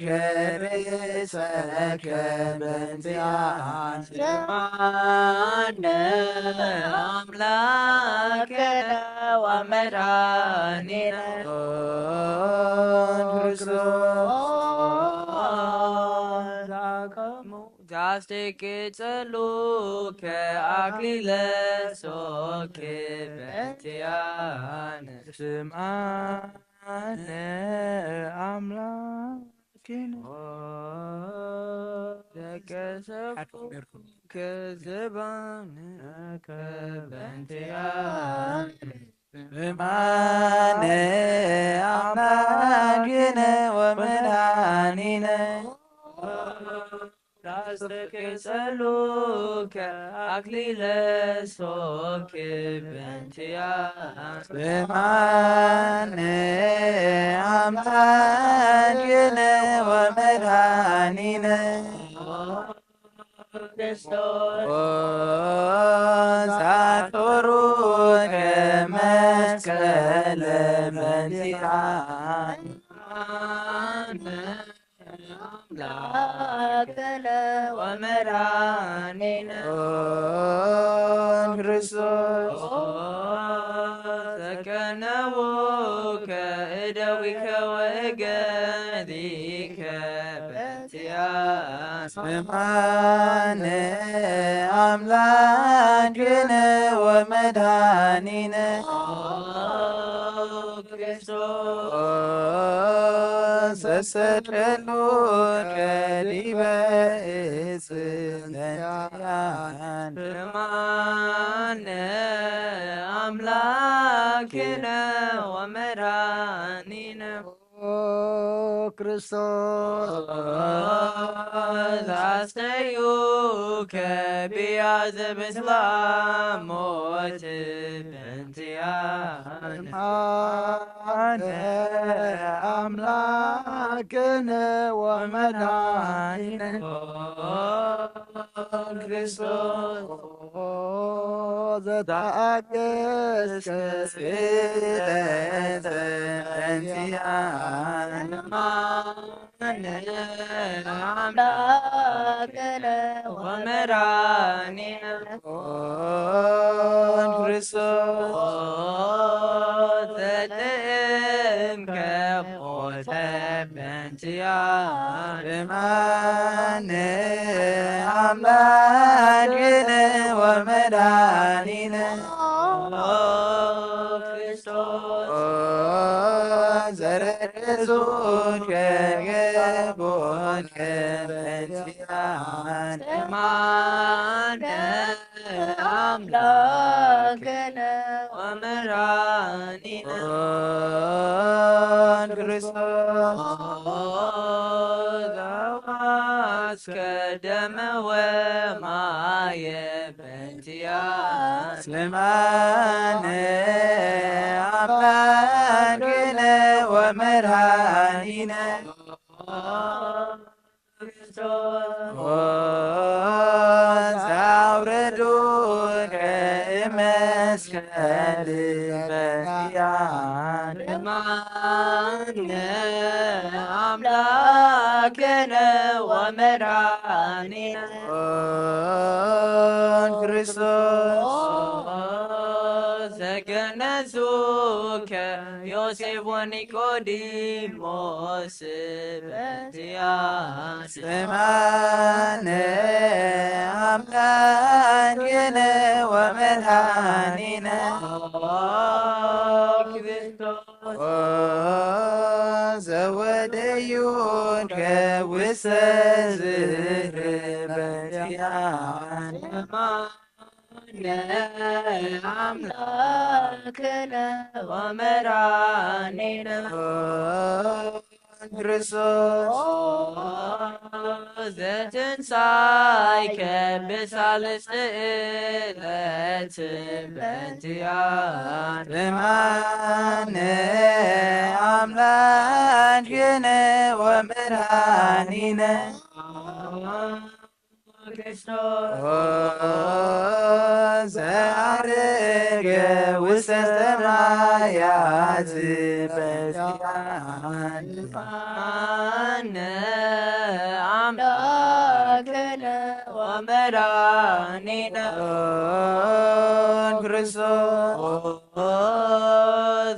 ከርእሰከ በእንቲኣነ። ስምዓነ ኣምላክነ ወመድኃኒነ ክርስቶስ። ዛስተይቅጸሉ ከኣክሊለ ሶክ በእንቲኣነ። ስምዓነ ኣምላክነ። ደቀሰኩ ከዘባነ በእንቲኣነ። ስምዓነ ኣምላክነ ወመድኃኒነ። ላስተቅጸሉ ከኣክሊለ ሶክ በእንቲኣነ። ስምዓነ ኣምላክነ ወመድኃኒነ። ክርስቶስ። ዛቶሩ ከመስቀለ በእንቲኣነ። ኣምላክነ ወመድኃኒነ። ክርስቶስ። ተከነውከ እደዊከ ወእገሪከ በእንቲኣነ። ስምዓነ ኣምላክነ ወመድኃኒነ። ክርስቶስ። ሰሰቀሉ ከዲበ እጽ በእንቲኣነ። ስምዓነ ኣምላክነ ወመድኃኒነ። ክርስቶስ። ኣስተዩ ከቢያ ዘምስላ ሞት በእንቲኣነ። ኣምላክነ ወመድኃኒነ። ክርስቶስ። ዘተኣገስከ ስእለት በእንቲኣነ። ኣምላክነ ወመድኃኒነ። ክርስቶስ። ዘጥእምከ ሞተ በእንቲኣነ። ስምዓነ ኣምላክነ ወመድኃኒነ። ክርስቶስ። ዘርእሱ ከገቦን ከበንቲያን። ስምዓነ ኣምላክነ ወመድኃኒነ። ክርስቶስ። ዘውሃስከ ደመ ወማየ በእንቲኣነ። ስምዓነ ኣምላክነ ወመድኃኒነ። ክርስቶስ። ዘውረዱከ እመስቀል በእንቲኣነ። ስምዓነ ኣምላክነ ወመድኃኒነ። ክርስቶስ። ዘገነዙከ ዮሴፍ ወኒቆዲሞስ በእንቲኣነ። ስምዓነ ኣምላክነ ወመድኃኒነ። ክርስቶስ። ዘወደዩከ ውስተ ዝክር በእንቲኣነ። ስምዓነ ኣምላክነ ወመድኃኒነ። ክርስቶስ። ዘትንሳይከ ብሳልስቲ ዕለት በእንቲኣነ። ስምዓነ ኣምላክነ ወመድኃኒነ። ክርስቶስ። ዘዐረገ ውስተ ሰማያት በእንቲኣነ። ኣነ ኣምላክነ ወመድኃኒነ ክርስቶስ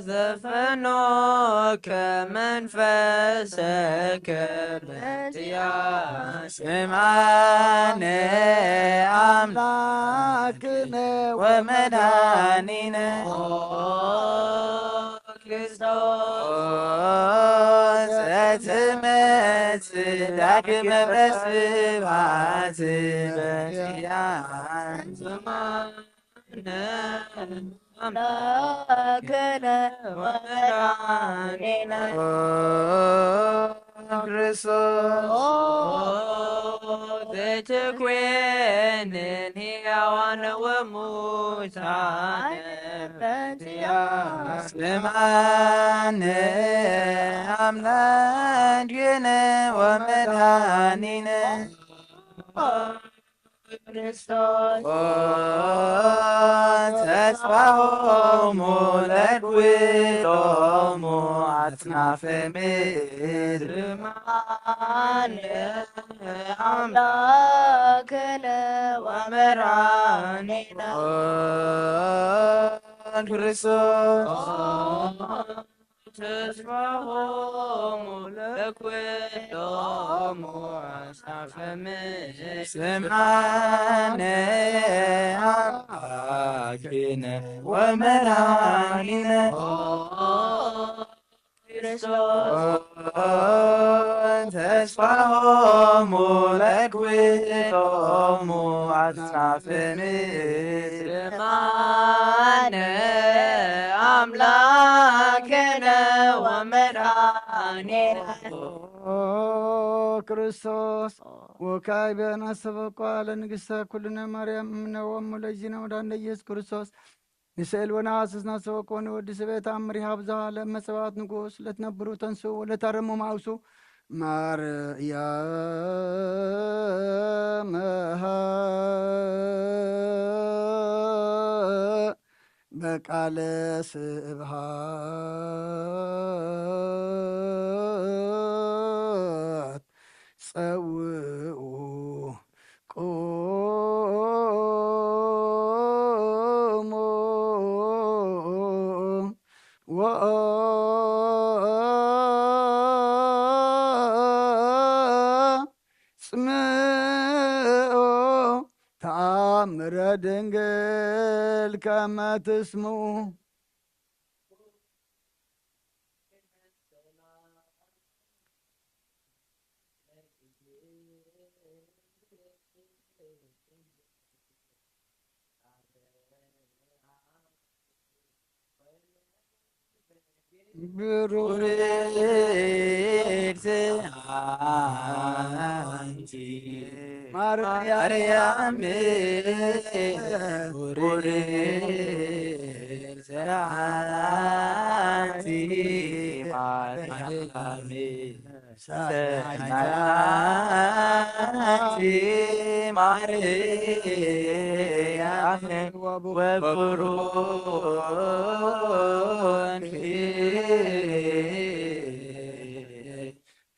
ዘፈኖከ መንፈሰከ በእንቲአነ። ስምዓነ ኣምላክነ ወመድኃኒነ ክርስቶስ ዘትመጽእ ዳግመ በስብሐት በእንቲአነ። ስምዓነ ኣምላክነ ወመድኃኒነ ክርስቶስ ዘይትኩንን ሕያዋን ወሙታን በእንቲአነ። ስምዓነ ኣምላክነ ወመድኃኒነ ክርስቶስ ተስፋሆሙ ለኩሎሙ አጽናፈ ምድር። ስምዓነ ኣምላክነ ወመድኃኒነ ክርስቶስ ተስፋሆሙ ለኩሎሙ አጽናፈ ምድር። ስምዓነ አምላክነ ወመድኃኒነ ክርስቶስ ተስፋሆሙ ለኩሎሙ አጽናፈ ምድር። ስምዓነ አምላክነ ወመድኃኒነ። ኦ ክርስቶስ ወካዕበ አስተብቋ ለንግሥተ ኩልነ ማርያም እምነ ወሙ ለእግዚእነ ወመድኃኒነ ኢየሱስ ክርስቶስ ንስእል ወነሐስስ ናስተብቋ ወንወድስ በተአምር ይሃብ ዘሃለ መጸባት ንጉስ ለትነብሩ ተንሱ ወለታረሙ ማውሱ ማርያም በቃለ ስብሐት ጸውኡ ቁሙ ወአጽምዑ ተአምረ ድንግል ከመ ትስምዑ። ብሩክት አንቲ ማርያም፣ ብሩክት አንቲ ማርያም፣ ሰናይት አንቲ ማርያም፣ ወብሩክ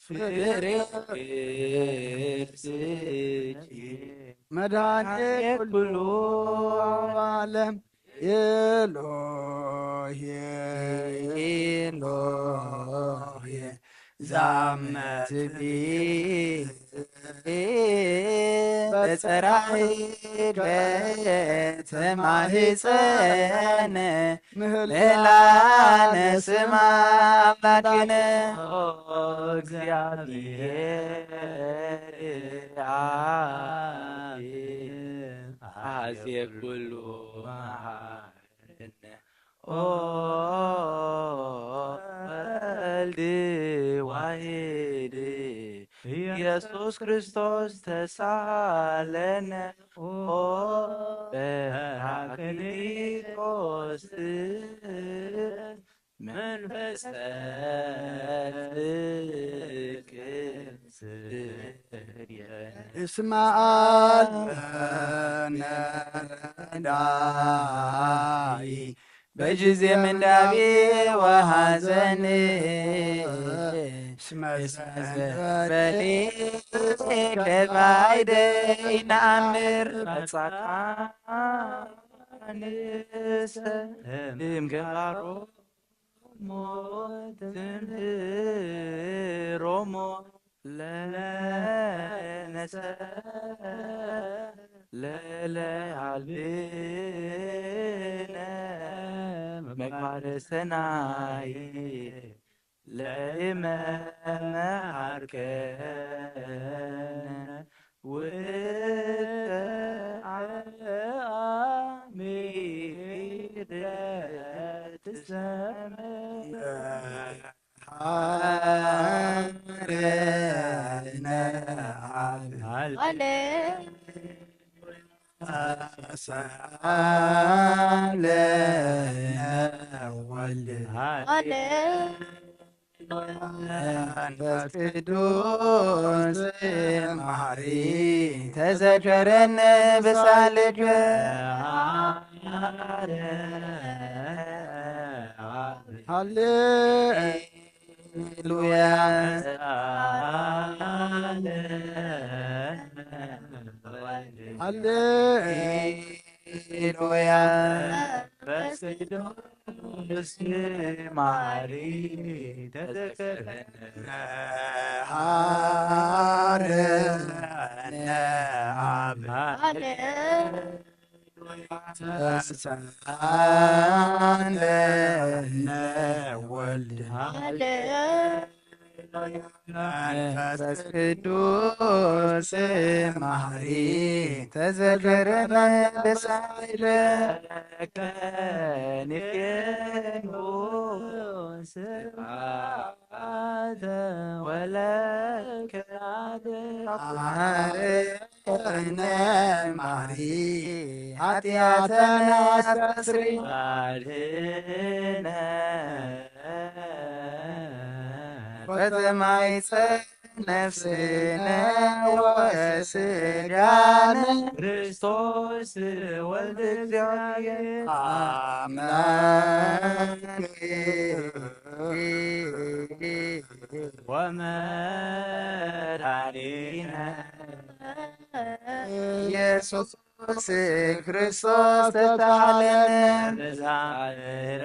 ፍሬ ከርሥኪ መድኃኔ ኩሉ ዓለም። ኤሎሄ ኤሎሄ ዛመትኒ በጸራይድ በተማህፀነ ምህላነ ስማ አምላክነ። ኦ እግዚአብሔር አብ አዜ ኩሉ መሐረነ። ኦ ወልድ ዋሕድ ኢየሱስ ክርስቶስ ተሳለነ። ኦ ጰራቅሊጦስ መንፈስ ፍቅር ስደነ። እስመ አልበነ ረዳኢ በጊዜ ምንዳቤ ወሐዘን እስመ ዘንበሌ ከባይደይ ነአምር መጻካ ንሰ እምግባሮ ትምህሮሞ ለነሰ ለለዓልብነ ምግባረ ሰናይ ለእመ መሃርከነ ውእተ አሚረ ትሰምዕ ሐረነ አብ አለ ሰአለነ ወልድ አለ መንፈስ ቅዱስ መሐሪ ተዘከረነ ብሳልከ ሃሌሉያ ሃሌሉያ መንፈስ ቅዱስ መሐሪ ተዘከረነ ሃረነ አብ ተሳለነ ወልድ መንፈስ ቅዱስ መሐሪ ተዘከረነ ብሳይለ ከኒፌኑ ስብሐተ ወለከ አነ ማሪ ኃጢአተነ አስተስሪ አድነ ወተማይፀ ነፍስነ ወስጋነ ክርስቶስ ወልድ እግዚአብሔር አምላክ ወመድኃኒነ ኢየሱስ ክርስቶስ ተሳሃለነ ብዛዕረ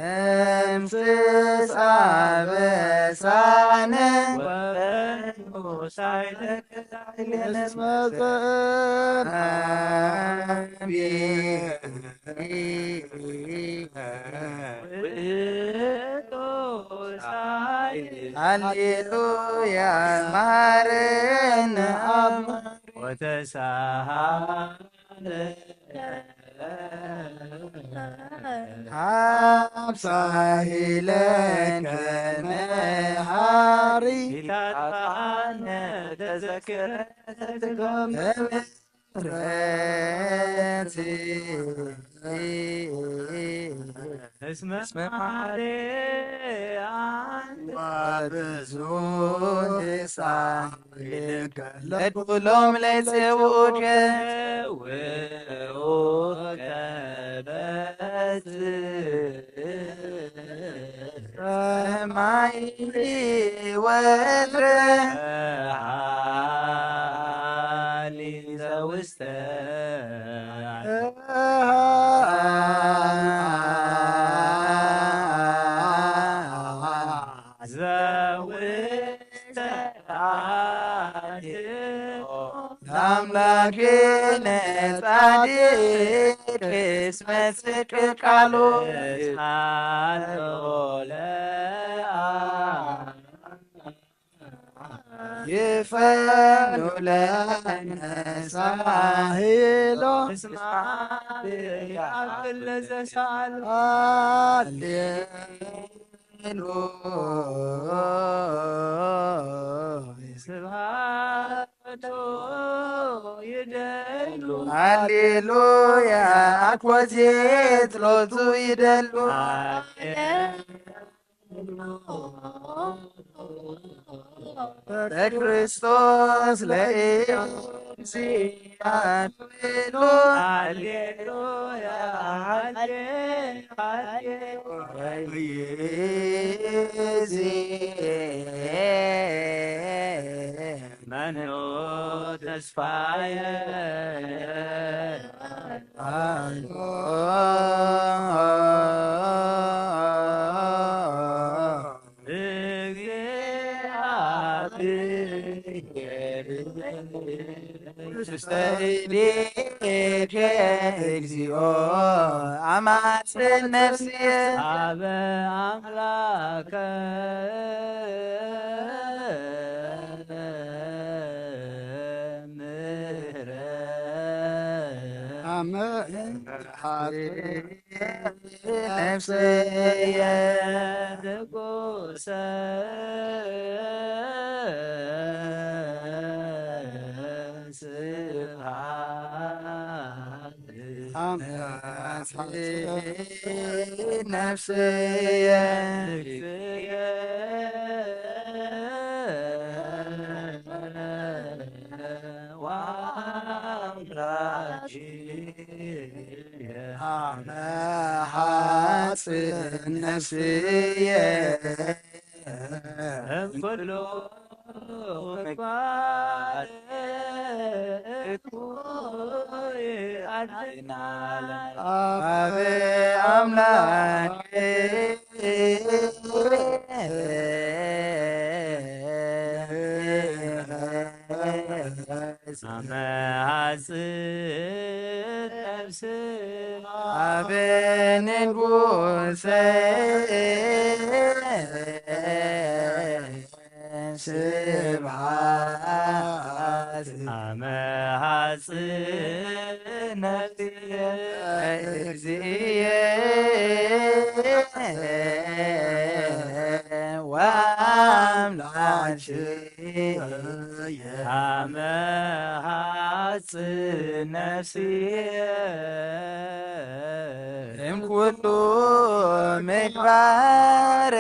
ደምስስ አበሳነ ወፈኑ ሳይለከ ላዕሌነ እስመ ጸናቢ ሃሌሉያ ማረነ አብ ወተሳሃለ ሀብሳሂ ለከ መሃሪ ኢታጥፋነ ተዘክረ ትከምረት እስመ መሃሪ አንተ ወብዙ ሳይልከ ለኩሎም ለይጽውዑከ ውኡከ በጽ ሰማይ ወትረ ሃሊ ዘውስተ ዘውስተ አድኖ ለአምላክነ ጻድቅ እስመ ጽድቅ ቃሉ ይስአሎ ለአ ይፈኑ ለነ ሳህሎ እስማ ይአክል ለዘሳል ሃሌሉያ ስብሐት ይደሉ ሃሌሉያ አኮቴት ሎቱ ይደሉ በክርስቶስ ለእግዚአብሔር። ሃሌሉያ፣ ሃሌ-፣ ሃሌ-፣ ሃሌ-፣ መኖ ተስፋየ። እግዚአብሔር ውስተ እዴከ እግዚኦ አማጽን ነፍስየ። አበ አምላከ ምህረት አመ ሐጽ ነፍስየ ንጉሰ ስብሐት። አመ ሐጽ ነፍስየ ወአምላኪ አመ ሐጽ ነፍስየ እምኩሉ ምግባር እኩይ አድና ለነ። አበ አምላክ አመ ሐጽ ነፍስ አበ ንጉሰ ስብሐት። አመ ሐጽ ነፍስየ እግዚእየ ወአምላክየ። አመ ሐጽ ነፍስየ እምኩሉ ምግባር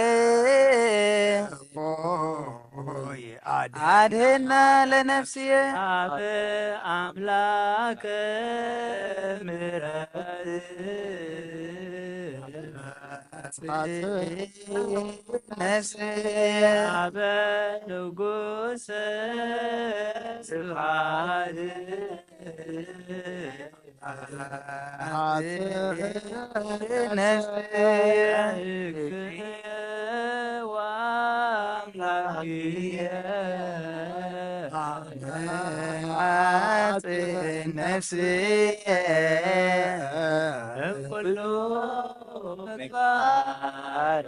አድህና ለነፍስየ። አብ አምላከ ምሕረት ነፍስየ። አበ ንጉሰ ስብሐት። ነፍስየ ወአምላክየ አጽን ነፍስየ እምኩሉ ምግባር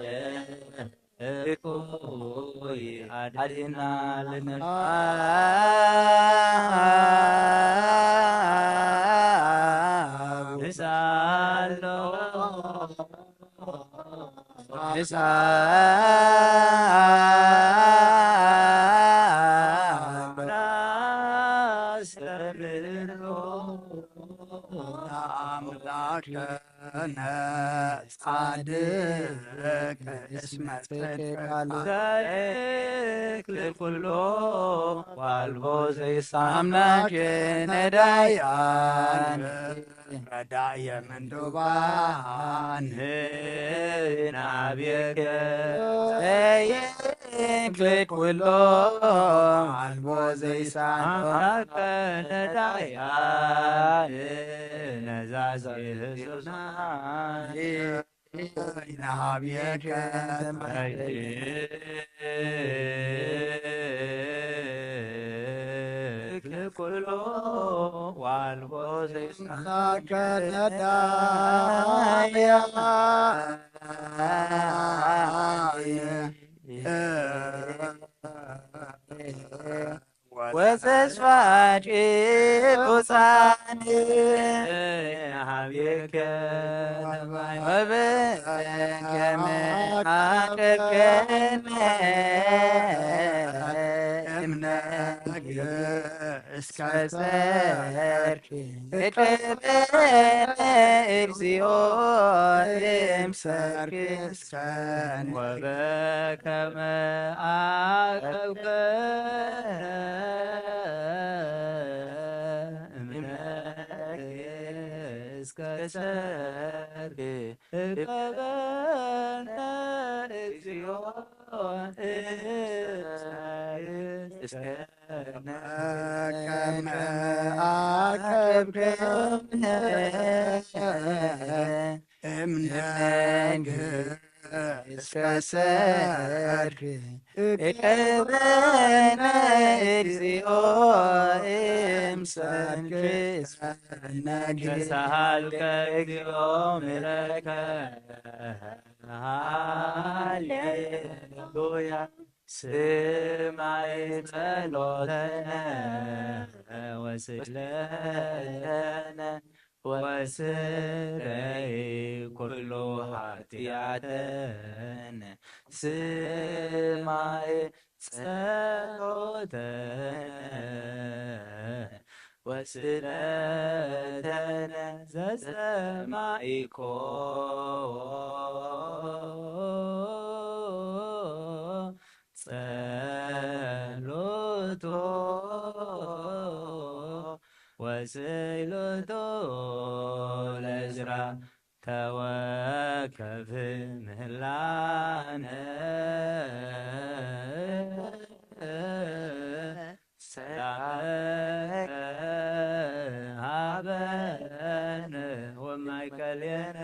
እኩይ አድህና ለነፍስየ። ንሳሎ ንሳሎ ናስተብህሎ አምላክ ጻድቅ እስመ ጽድቅ ቃሉ ዘይክል ኩሎ ዋልቦ ዘይሳነክ ነዳያን ረዳየ ምንዱባን ናብየከ ዘይክል ኩሎ አልቦ ዘይሳነክ ነዳያን ነዛዚ ህሱና ናብየከ ኩሎ ዋልቦ ዘይሳነክ ነዳያን ወተስፋ ቅዱሳን ሀቤከ ወበከመ አቅረብከነ እምነ እስከ ሰርክ እቅበለ እግዚኦ ሰርክ እስከ ወበከመ አቀብከ እምነክ እስከ ሰርክ እቀበነ እግዚኦ እስከ ከመ አቀብከ እምነክ እስከ ሰርክ እቀበነ እግዚኦ እምሰርክ እስከ ነግህ ተሳሃልከ እግዚኦ ምሕረከ ሃሌሉያ ስማይ ጸሎተነ ወስእለተነ ወስረይ ኩሉ ኃጢአተነ ስማይ ጸሎተነ ወስእለተነ ዘሰማይኮ ጸሎቶ ወስእለቶ ለእዝራ ተወከፍ ምህላነ ሰላመከ ሀበነ ወማእከሌነ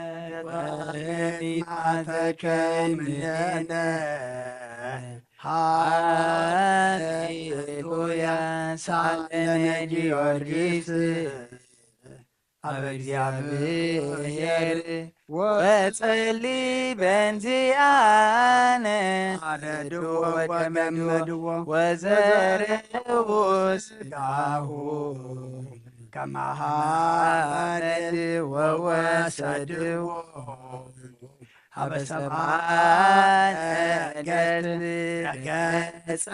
ወሚማተከ እምኔነ ሃሌሉያ ሳለነ ጊዮርጊስ አብ እግዚአብሔር ወጸሊ በእንቲአነ አረድዎ ወገመድዎ ወዘርኡ ስጋሁ ከመ ሐረድ ወወሰድዎ ሀበ ሰብአ ነገሥት ገጸ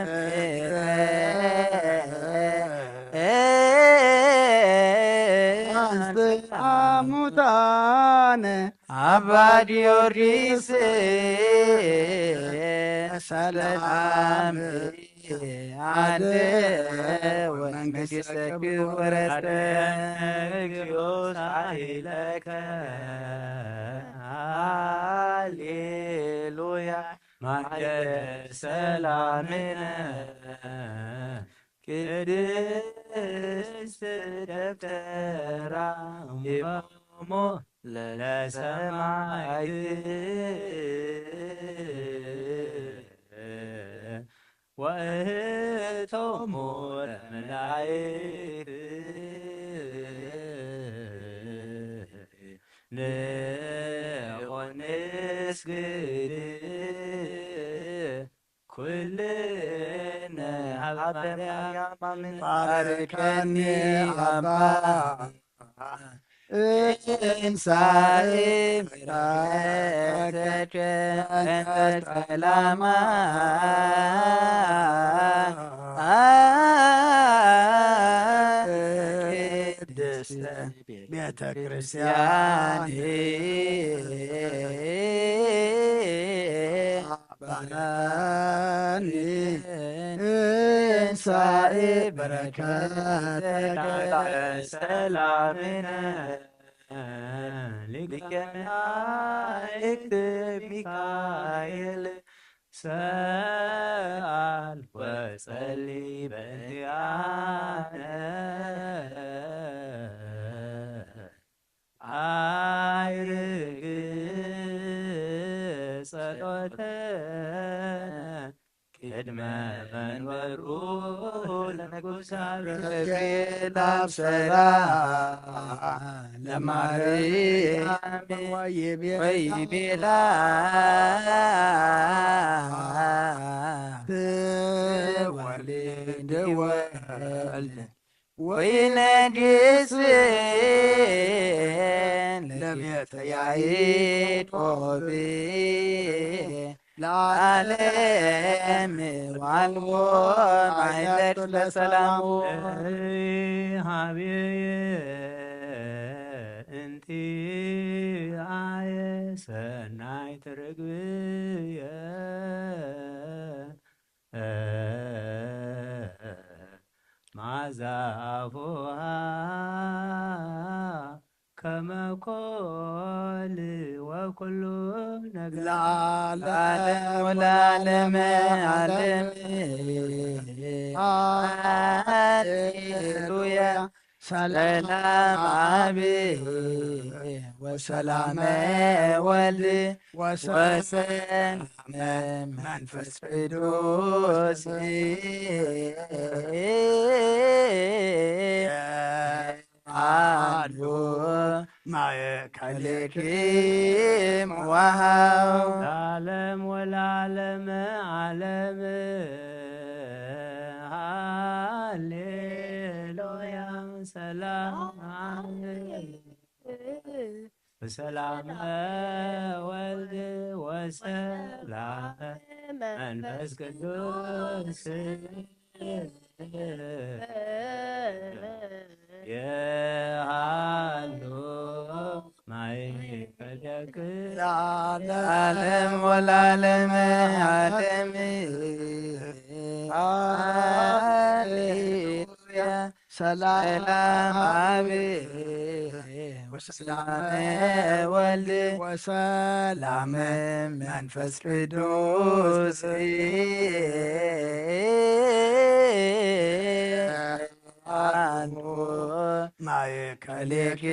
ምድር። አንስአ ሙታነ አባ ጊዮርጊስ ሰላም አለ ወመንግሥተ ክብረት እግዚኦ ሳይለከ ሃሌሉያ ማዕደ ሰላምነ ቅድስት ደብተራ ሞሞ ለሰማዕት ወእህቶሙ ለመላእክት ንኦን ንስግድ ኩልነ ሀበ ማርያም አምን። ባርከኒ አባ እንሳኤ ምሕረትከ ሰላማ ቅድስተ ቤተ ክርስቲያን ባርከኒ እንሳኤ በረከተከ ሰላምነ ሊቀ መላእክት ሚካኤል ሰአል ወጸሊ በእንቲአነ አይርግ ጸሎተ ቅድመ መንበሩ ለንጉሥ ገብርኤል አብሰራ ለማርያም ወይቤላ ትወልድ ወልድ ወይነግስ ለቤተ ያዕቆብ ለዓለም ዋልዎ ማይለድ ለሰላሙ ሀቤ እንቲ ኢያየ ሰናይት ርግብየ መዓዛ ኣፉሃ ከመ ኮል ወኩሉ ነገር ለዓለም ወለዓለመ ዓለም። ሃሌሉያ። ሰላም አብ ወሰላመ ወልድ ወሰላመ መንፈስ ቅዱስ አሉ ማእከሌኪ መዋሃው ለዓለም ወለዓለመ ዓለም። ሃሌሉያ። ሰላም ወሰላመ ወልድ ወሰላመ መንፈስ ቅዱስ የሃሉ ማእከሌኪ ለዓለም ወለዓለመ ዓለም። ሃሌሉያ። ሰላም አብ ወሰላመ ወልድ ወሰላመ መንፈስ ቅዱስ አሉ ማእከሌኪ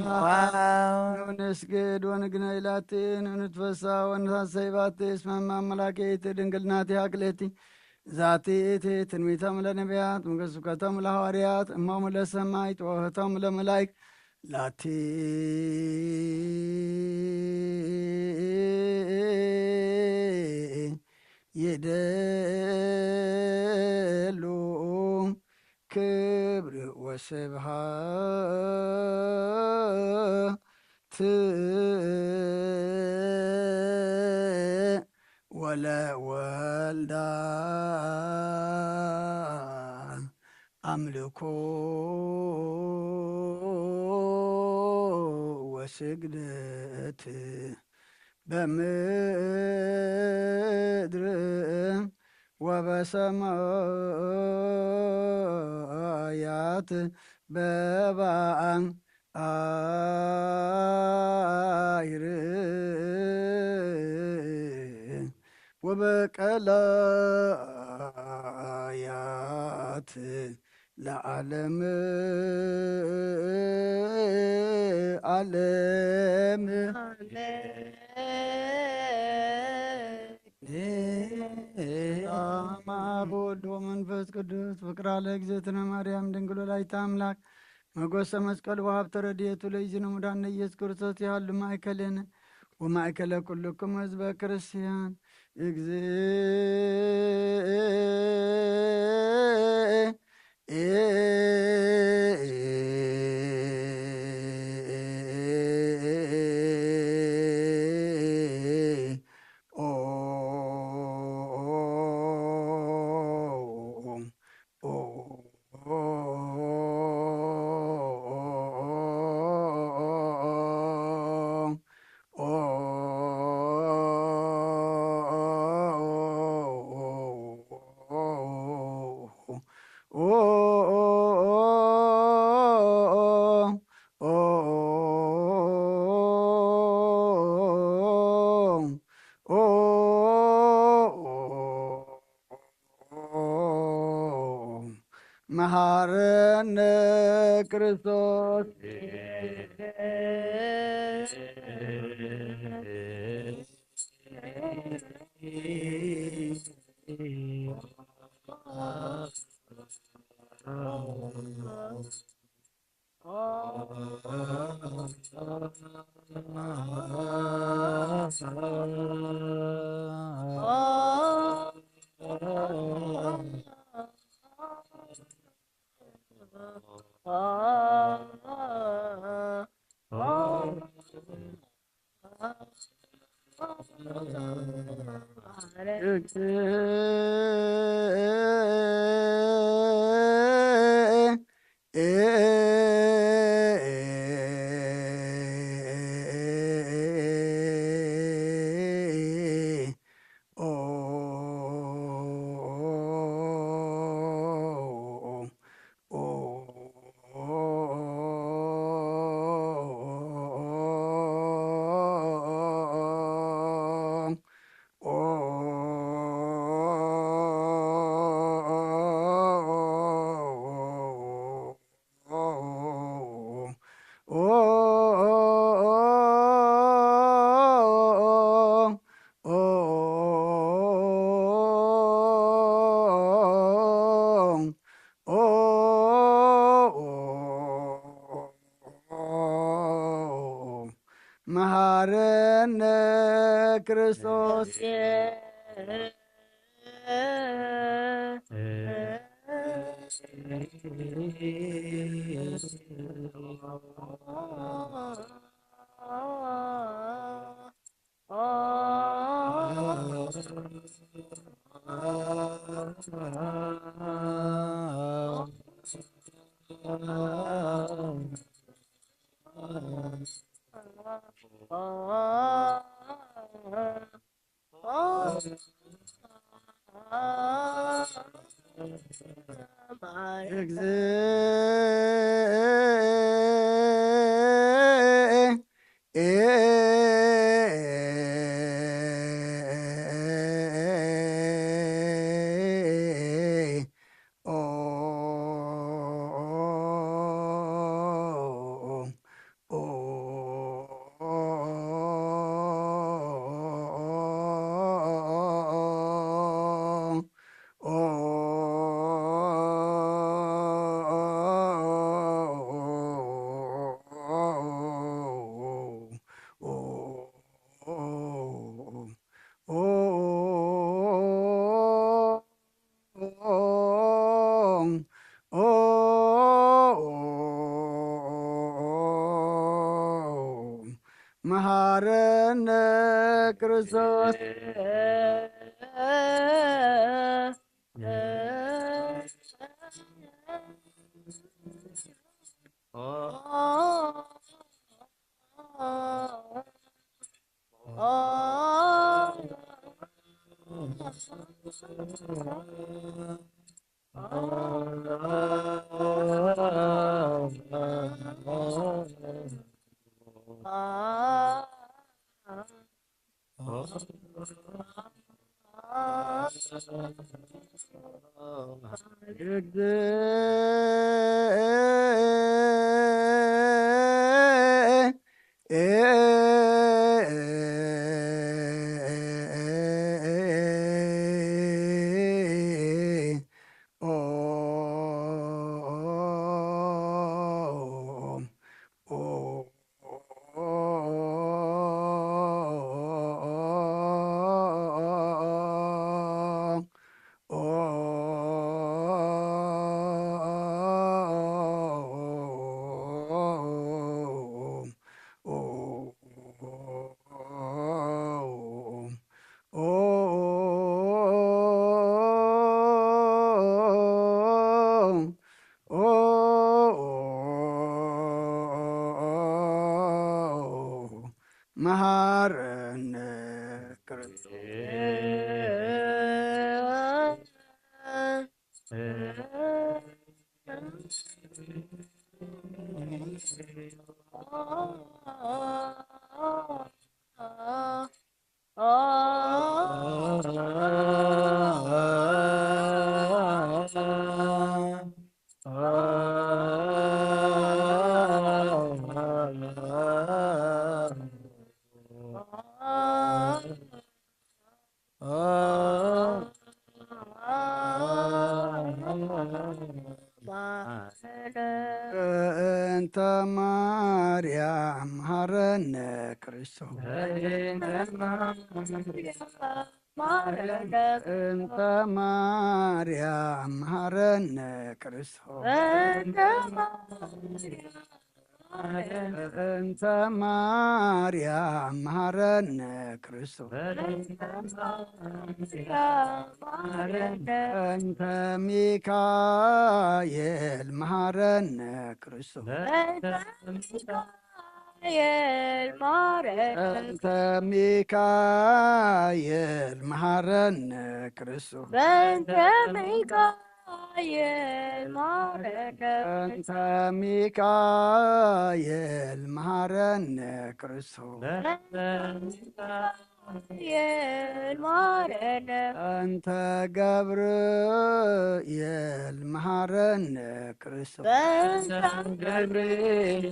መዋሃው። ንስግድ ወንግነይ ላቲ ንንትፈሳ ወንሳሰይ ባቲ እስመ እመ አምላኬ ድንግል ናቲሃ ክሌቲ ዛቲ እቲ ትንቢቶም ለነቢያት፣ መገስብከቶም ለሐዋርያት፣ እሞሙ ለሰማይ፣ ጥበበቶም ለመላይክ፣ ላቲ ይደሉ ክብር ወስብሃት ወለወልዳ አምልኮ ወስግደት በምድር ወበሰማያት በባዕን አይር ወበቀላያት ለዓለም ዓለም። በስመ አብ ወወልድ ወመንፈስ ቅዱስ። ፍቅራ ለእግዝእትነ ማርያም ድንግል ወላዲተ አምላክ፣ መጎሰ መስቀል ወሀብተ ረድኤቱ ለይዝነ ሙዳነ ኢየሱስ ክርስቶስ ይሃሉ ማእከሌነ ወማእከለ ኩልክሙ ህዝበ ክርስቲያን። እግዝእ መሐረነ ክርስቶስ። መሃረነ ክርስቶስ። መሃረነ ክርስቶስ። መሃረነ ክርስቶስ። እንተ ማርያም መሃረነ ክርስቶስ። እንተ ማርያም መሃረነ ክርስቶስ። እንተ ማርያም መሃረነ ክርስቶስ። እንተ ሚካኤል መሃረነ ክርስቶስ። ሚካኤል ማረን። እንተ ሚካኤል መሃረነ ክርስቶስ። በእንተ ሚካኤል ማረን። እንተ ሚካኤል መሃረነ ክርስቶስ። በእንተ ሚካኤል ገብርኤል ማረነ። እንተ ገብርኤል መሃረነ ክርስቶስ። በእንተ ገብርኤል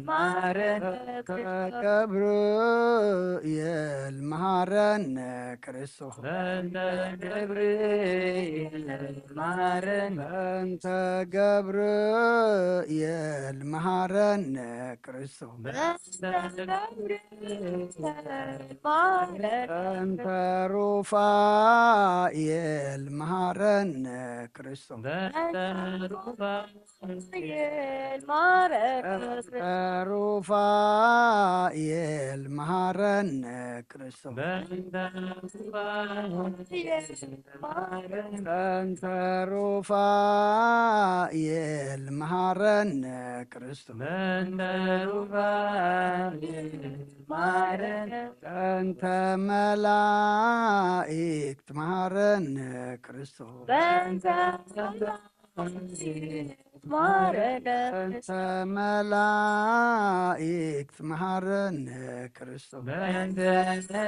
ማረነ እንተ ክርስቶስ። ገብርኤል መሃረነ ክርስቶስ። በእንተ ገብርኤል ማረነ። በእንተ ገብርኤል መሃረነ ክርስቶስ። በእንተ ገብርኤል ማረነ። በእንተ ሩፋኤል መሃረነ ክርስቶስ። በእንተ ሩፋኤል ማረነ። በእንተ ሩፋኤል መሃረነ ክርስቶስ። በእንተ ሩፋኤል ማረነ። በእንተ ሩፋኤል መሃረነ ክርስቶስ። በእንተ ሩፋኤል ማረነ። በእንተ መላእክት መሃረነ ክርስቶስ። በእንተ መላእክት ማረነ። በእንተ መላእክት መሃረነ ክርስቶስ። በእንተ መላእክት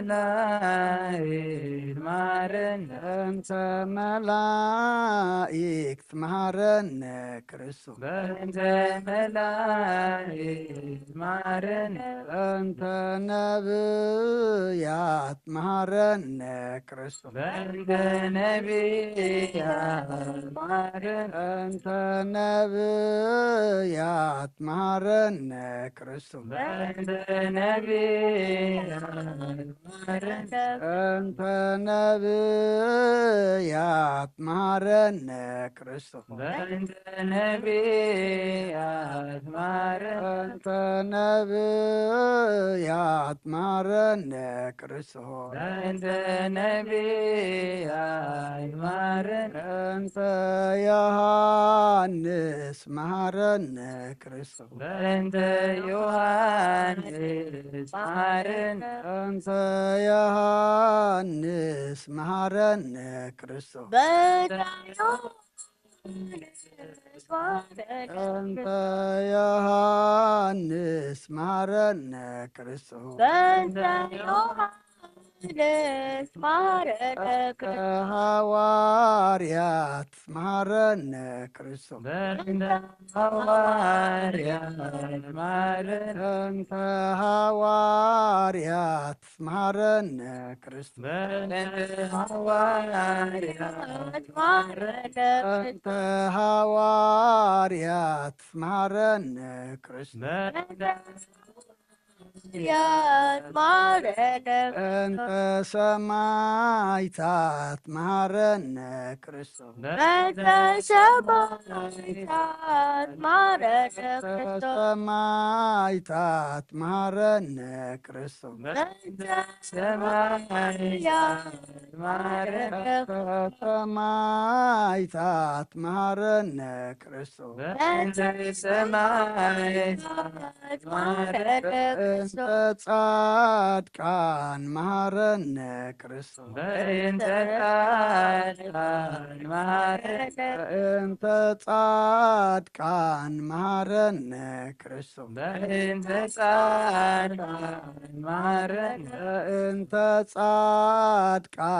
ማረነ። በእንተ መላእክት መሃረነ ክርስቶስ። በእንተ መላእክት ማረነ። በእንተ ነብያት መሃረነ ክርስቶስ። በእንተ ነብያት ማረነ። በእንተ ነብያት መሃረነ ክርስቶስ። በእንተ ነብያት ማረነ። በእንተ ነብያት መሃረነ ክርስቶስ። በእንተ ነብያት ማረነ። በእንተ ነብያት መሃረነ ክርስቶስ። በእንተ ነብያት ማረነ። በእንተ ዮሐንስ መሃረነ ክርስቶስ። በእንተ ዮሐንስ መሃረነ። በእንተ ዮሐንስ መሃረነ ክርስቶስ። በእንተ ዮሐንስ ማረነ። በእንተ ዮሐንስ መሃረነ ክርስቶስ። በእንተ ዮሐንስ ማረነ እስከ ክርስቶስ። ሐዋርያት መሃረነ ክርስቶስ። በእንተ ሐዋርያት ማረነ። በእንተ ሐዋርያት መሃረነ ክርስቶስ። በእንተ ሐዋርያት ማረነ። በእንተ ሐዋርያት መሃረነ ክርስቶስ። በእንተ ሐዋርያት ማረነ። በእንተ ሰማዕታት መሃረነ ክርስቶስ። በእንተ ሰማዕታት ማረነ በእንተ ክርስቶስ። ሰማዕታት መሃረነ ክርስቶስ። በእንተ ሰማዕታት ማረነ በእንተ ሰማዕታት መሃረነ ክርስቶስ። በእንተ ሰማዕታት ማረነ በእንተ ክርስቶስ። ጻድቃን መሃረነ ክርስቶስ። በእንተ ጻድቃን ማረነ። በእንተ ጻድቃን መሃረነ ክርስቶስ። በእንተ ጻድቃን ማረነ። በእንተ ጻድቃን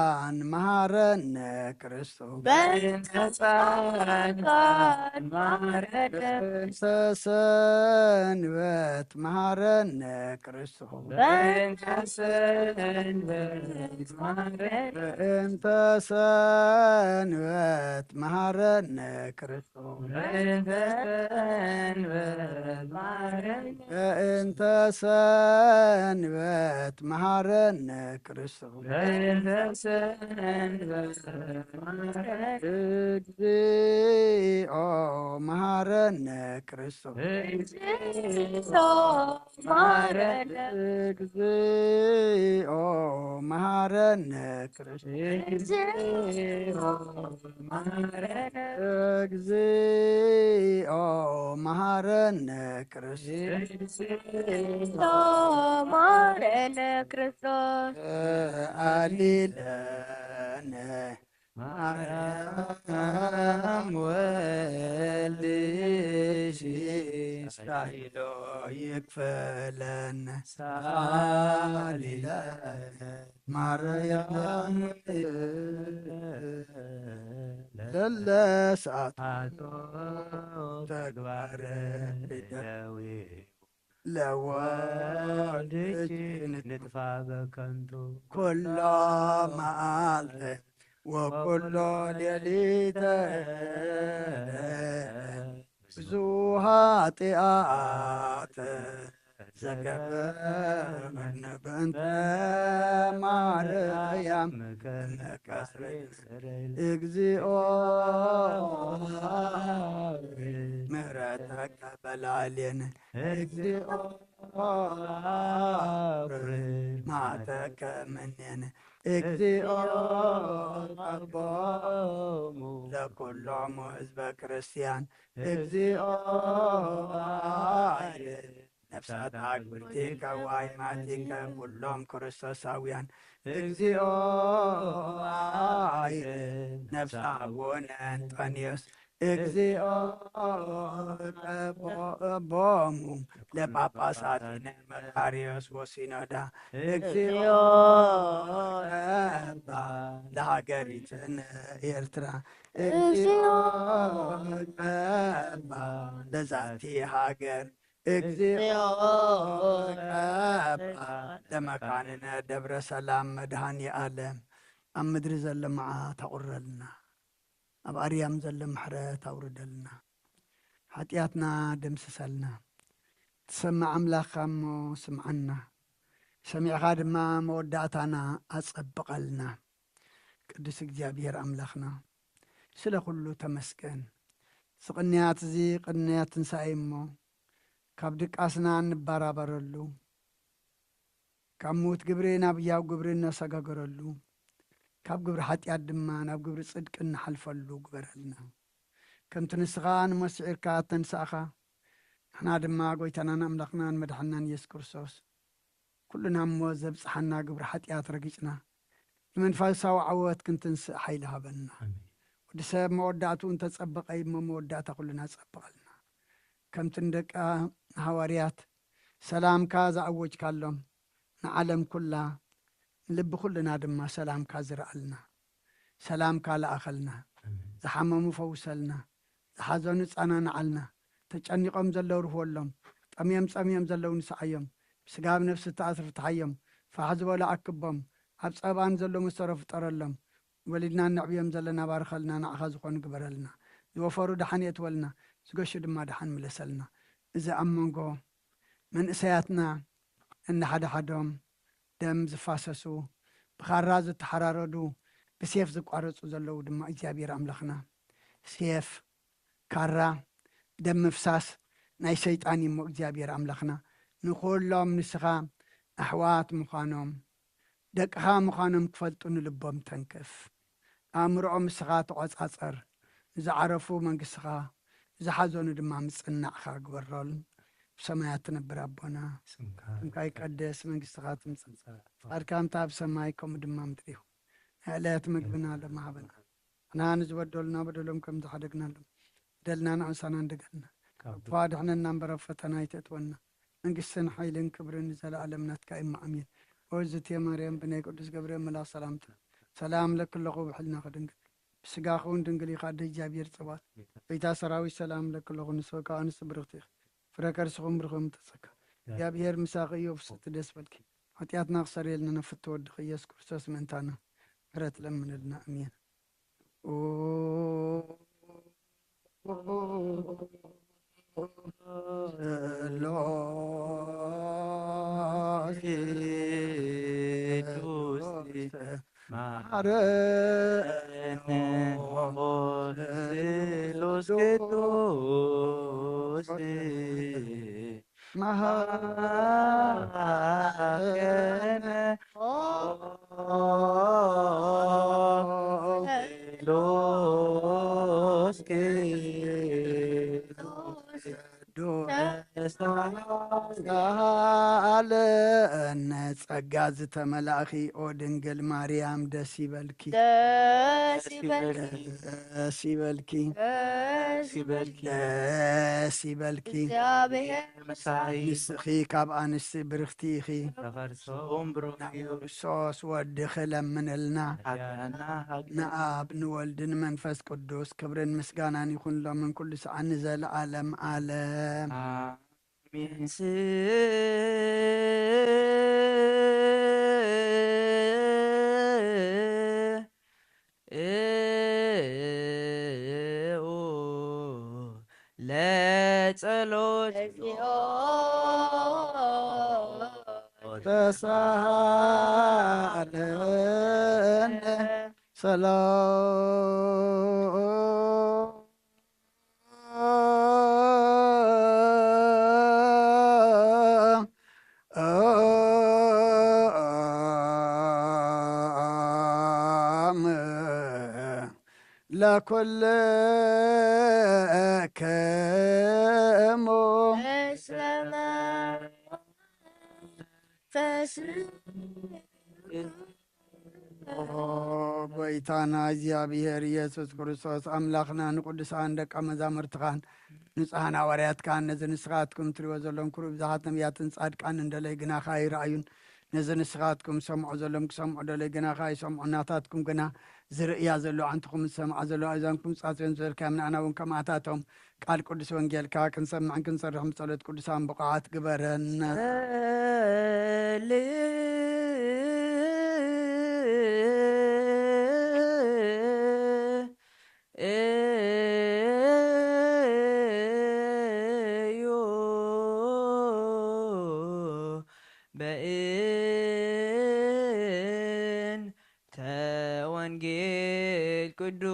መሃረነ ክርስቶስ። በእንተ ጻድቃን ማረነ። በእንተ ሰንበት መሃረነ ክርስቶስ። በእንተ ሰንበት ማረነ። በእንተ ሰንበት መሃረነ ክርስቶስ። በእንተ ሰንበት ማረነ። በእንተ ሰንበት መሃረነ ክርስቶስ። በእንተ ሰንበት ማረነ። እግዚኦ መሃረነ ክርስቶስ። እግዚኦ ማረነ። እግዚኦ መሃረነ ክርስቶስ። እግዚኦ ማረነ። እግዚኦ መሃረነ ክርስቶስ። እግዚኦ ማረነ ክርስቶስ። አሊለነ ማርያም ወልድሽ ሳይሎ ይክፈለነ ሳሊለነ ማርያም ለለ ሰዓት ተግባረ ለወልድኪ ንጥፋ በከንቱ ኩሎ መዓልተ ወኩሎ ሌሊተ ብዙ ኃጢአት ዘገበርነ በእንተ ማርያም መቀስረን እግዚኦ ምሕረተከ በላዕሌነ እግዚኦ ማተከ ምኔነ እግዚኦ ቀቦሙ ለኩሎሙ ህዝበ ክርስቲያን እግዚኦ ነፍሳት አግብርቲከ ወአይማቲከ ኩሎም ክርስቶሳውያን እግዚኦ ነፍሳ አቡነ እንጦንዮስ እግዚኦ ቀቦሙ ለጳጳሳትነ መቃርዮስ ወሲኖዳ እግዚኦ ቀባ ለሃገሪትነ ኤርትራ እግዚኦ ቀባ ለዛቲ ሃገር እግዚኦ ቀባ ለመካንነ ደብረ ሰላም መድኃኔ ዓለም ኣብ ምድሪ ዘሎ መዓት ኣቑረልና። ኣብ ኣርያም ዘሎ ምሕረት ኣውርደልና። ሓጢኣትና ደምስሰልና። ትሰምዕ ኣምላኽካ እሞ ስምዓና። ሰሚዕኻ ድማ መወዳእታና ኣጸብቐልና። ቅዱስ እግዚኣብሔር ኣምላኽና፣ ስለ ኩሉ ተመስገን። እዚ ቅንያት እዚ ቅንያት ትንሳኤ እሞ፣ ካብ ድቃስና እንበራበረሉ፣ ካብ ምዉት ግብሪ ናብ ህያው ግብሪ እነሰጋገረሉ፣ ካብ ግብሪ ሓጢኣት ድማ ናብ ግብሪ ጽድቂ እንሓልፈሉ ግበረልና። ከምቲ ንስኻ ንሞት ስዒርካ እተንሳእኻ፣ ንሕና ድማ ጎይታናን ኣምላኽናን መድሓንናን የሱስ ክርስቶስ፣ ኩልና እሞ ዘብጽሓና ግብሪ ሓጢኣት ረጊጽና፣ ብመንፈሳዊ ዓወት ክንትንስእ ሓይሊ ሃበና። ኣሜን። ወዲ ሰብ መወዳእትኡ እንተጸበቐ እሞ መወዳእታ ኩልና ጸብቐልና። ከምቲ ንደቂ ሃዋርያት ሰላምካ ዝኣወጅካሎም፣ ንዓለም ኩላ ንልቢ ኩልና ድማ ሰላምካ ዝርኣልና። ሰላምካ ለኣኸልና። ኣሜን። ዝሓመሙ ፈውሰልና። ዝሓዘኑ ጸናንዓልና። ተጨኒቖም ዘለዉ ርህወሎም። ጠምዮም ጸምዮም ዘለዉ ንስዓዮም። ብስጋ ብነፍሲ እተኣስሩ ፍትሓዮም። ፋሕ ዝበሉ ኣክቦም። ኣብ ጸባን ዘሎ መሰሮ ፍጠረሎም። ወሊድና እነዕብዮም ዘለና ባርኸልና፣ ንዓኻ ዝኾኑ ግበረልና። ዝወፈሩ ደሓን የእትወልና፣ ዝገሹ ድማ ደሓን ምለሰልና። እዚ ኣብ መንጎ መንእሰያትና እንሓድሓዶም ደም ዝፋሰሱ፣ ብኻራ ዝተሓራረዱ፣ ብሴፍ ዝቋረጹ ዘለዉ ድማ እግዚኣብሔር ኣምላኽና፣ ሴፍ፣ ካራ፣ ደም ምፍሳስ ናይ ሰይጣን እዩ እሞ እግዚኣብሔር ኣምላኽና ንኹሎም ንስኻ ኣሕዋት ምዃኖም ደቅኻ ምዃኖም ክፈልጡ ንልቦም ተንክፍ። ኣእምሮኦም ንስኻ ተቖጻጸር። ንዝዓረፉ መንግስትኻ፣ ንዝሓዘኑ ድማ ምጽንናዕኻ ግበረሎም። ብሰማያት ትነብር ኣቦና፣ ስምካ ስምካ ይቀደስ፣ መንግስትኻ ትምጻእ፣ ፍቓድካ ከምታ ኣብ ሰማይ ከምኡ ድማ ምድሪ ይኹን። ናይ ዕለት ምግብና ሎሚ ሃበና። ንሕና ንዝበደሉና በደሎም ከም ዝሓደግናሎም፣ በደልና ንኣንሳና እንደገና። ካብ ካብ ክፉእ ኣድሕነና እምበር ኣብ ፈተና ኣይተእትወና። መንግስትን ሓይልን ክብርን ንዘለኣለም ናትካ እዩ። ኣሜን። ኦዝቴ ማርያም ብናይ ቅዱስ ገብርኤል መልኣኽ ሰላምታ ሰላም ለኪ ኣለኹ ብሕልናኺ ድንግል ብስጋኺ እውን ድንግል ኢኻ ኣደ እግዚኣብሔር ጸባኦት። ቤታ ሰራዊት ሰላም ለኪ ኣለኹ ንስኺ ከኣ ኣንስቲ ብርኽቲ ኢኺ። ፍረ ከርስኹም ብርኹም ተጸካ። እግዚኣብሔር ምሳኺ እዩ ፍስሕቲ ደስ በልኪ። ሓጢኣትና ክሰርየልና ነፍቲ ወድኺ ኢየሱስ ክርስቶስ ምእንታና ምሕረት ለምንልና። ኣሜን። ጸጋ ዝተመላእኺ ኦ ድንግል ማርያም ደስ ይበልኪ። ደስ ይበልኪ። ደስ ይበልኪ። ደስ ይበልኪ። ደስ ይበልኪ። እግዚኣብሔር ምሳይ ንስኺ ካብ ኣንስቲ ብርኽቲ ኢኺ። ተኸርሶም ብሩኽ እዩ። ክርስቶስ ወድኺ ለምንልና። ሓጢኣና ሃግደና። ንኣብ ንወልድን መንፈስ ቅዱስ ክብርን ምስጋናን ይኹን ሎምን ኩሉ ሰዓት ንዘለዓለም ዓለም። ኣሜን። ለጸሎት እግዚኦ ተሳሃለነ ሰላም ለኩልክሙ። በስመ አብ። ኦ ጎይታና እግዚኣብሔር ኢየሱስ ክርስቶስ ኣምላኽና ንቅዱሳን ደቀ መዛሙርትኻን ንጹሓን ሃዋርያትካን ነዚ ንስኻትኩም ትሪእዎ ዘለኹም ክሩብ ብዙሓት ነቢያትን ጻድቃን እንደለይ ግናኻ ኣይረኣዩን። ነዚ ንስኻትኩም ሰምዖ ዘሎም ክሰምዑ ደለይ ግናኻ ኣይሰምዑ። ናታትኩም ግና ዝርእያ ዘሎ ኣዕንትኹም ዝሰምዓ ዘሎ ኣእዛንኩም ጻጽዮን ዝበልካዮም ንኣና እውን ከምኣታቶም ቃል ቅዱስ ወንጌልካ ክንሰምዕን ክንሰርሕን ብጸሎት ቅዱሳን ብቑዓት ግበረና። እዩ በእንተ ወንጌል ቅዱስ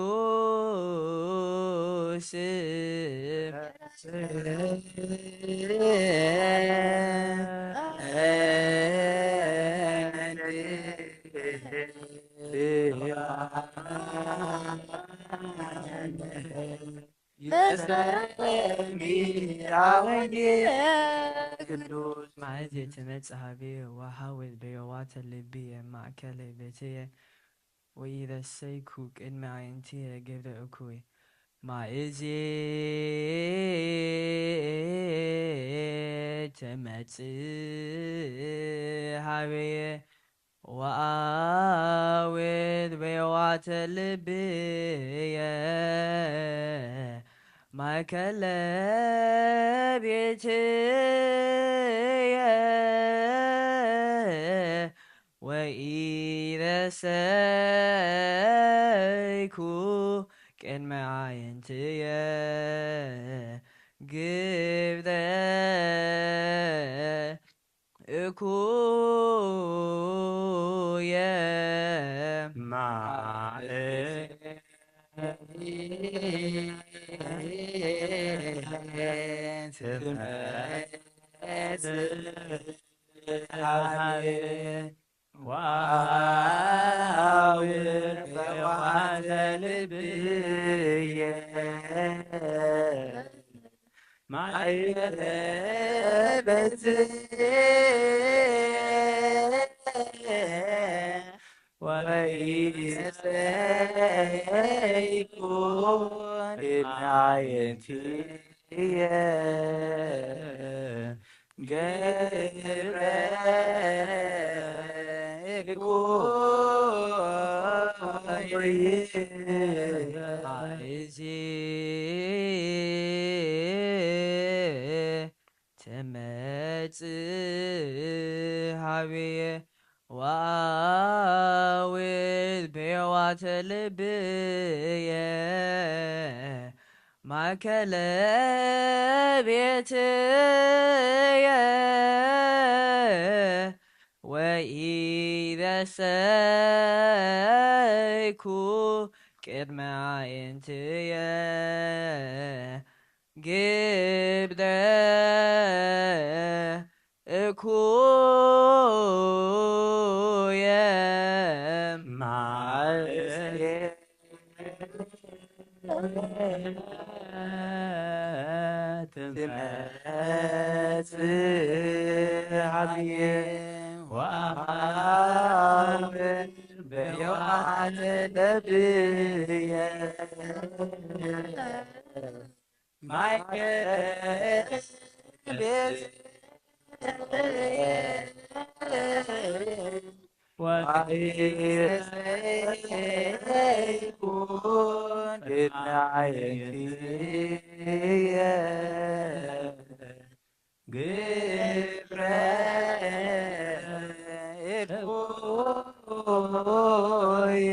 ቅዱስ። መዓዝ ትመጽእ ሃብየ ወሃውል በየዋተ ልብየ ማእከለ ቤትየ ወኢረሰይኩ ቅድሚ ኣዕይንትየ ግብረ እኩይ። መዓዝ ትመጽእ ሃብየ ወአውድ በየዋተ ልብየ ማእከለ ቤትየ ወኢረሰይኩ ቅድሚ ኣዕይንትየ ግብረ እኩየ። ወአውር በዋተ ልብየ ማእከለ ቤትየ ወኢረሰይኩ ቅድሚ ኣዕይንትየ ግብረ እኩይ። መዓዝ ትመጽእ ሃብየ ወአውድ በየዋተ ልብየ ማእከለ ቤትየ ወኢረሰይኩ ቅድሚ ኣዕይንትየ ግብረ እኩየ። መዓዝ ትመጽእ ሃብየ ወአ ወሃብ ብዮሐንስ ለብየ ማይ ከለለ ወይኩን ቅድሚ ዓይንየ ግብረ እኩየ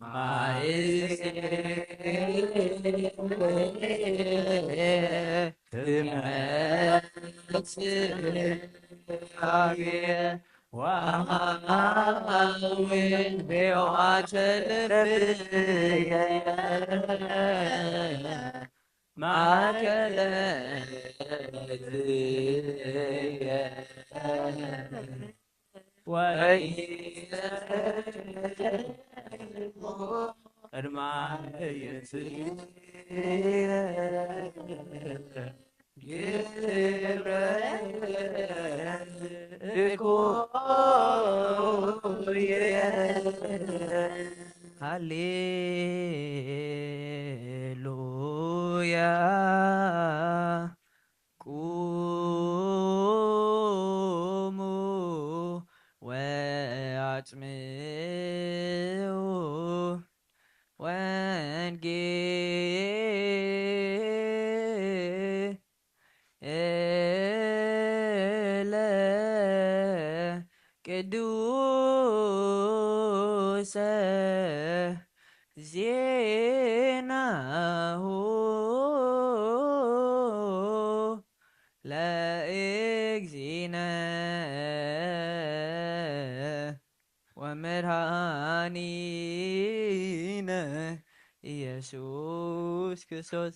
ማእዜ ትመጽእ ወሃዊ ብዮሐንስ ለብየ ማእከለ እዝየ ወኢሰልኩ ቅድመ እዝየ ግብረ እኩየ። ሃሌሉያ። ቁሙ ወአጽምዑ ወንጌለ ቅዱሰ ዜናሁ ለእግዚእነ ወመድኃኒነ ኢየሱስ ክርስቶስ።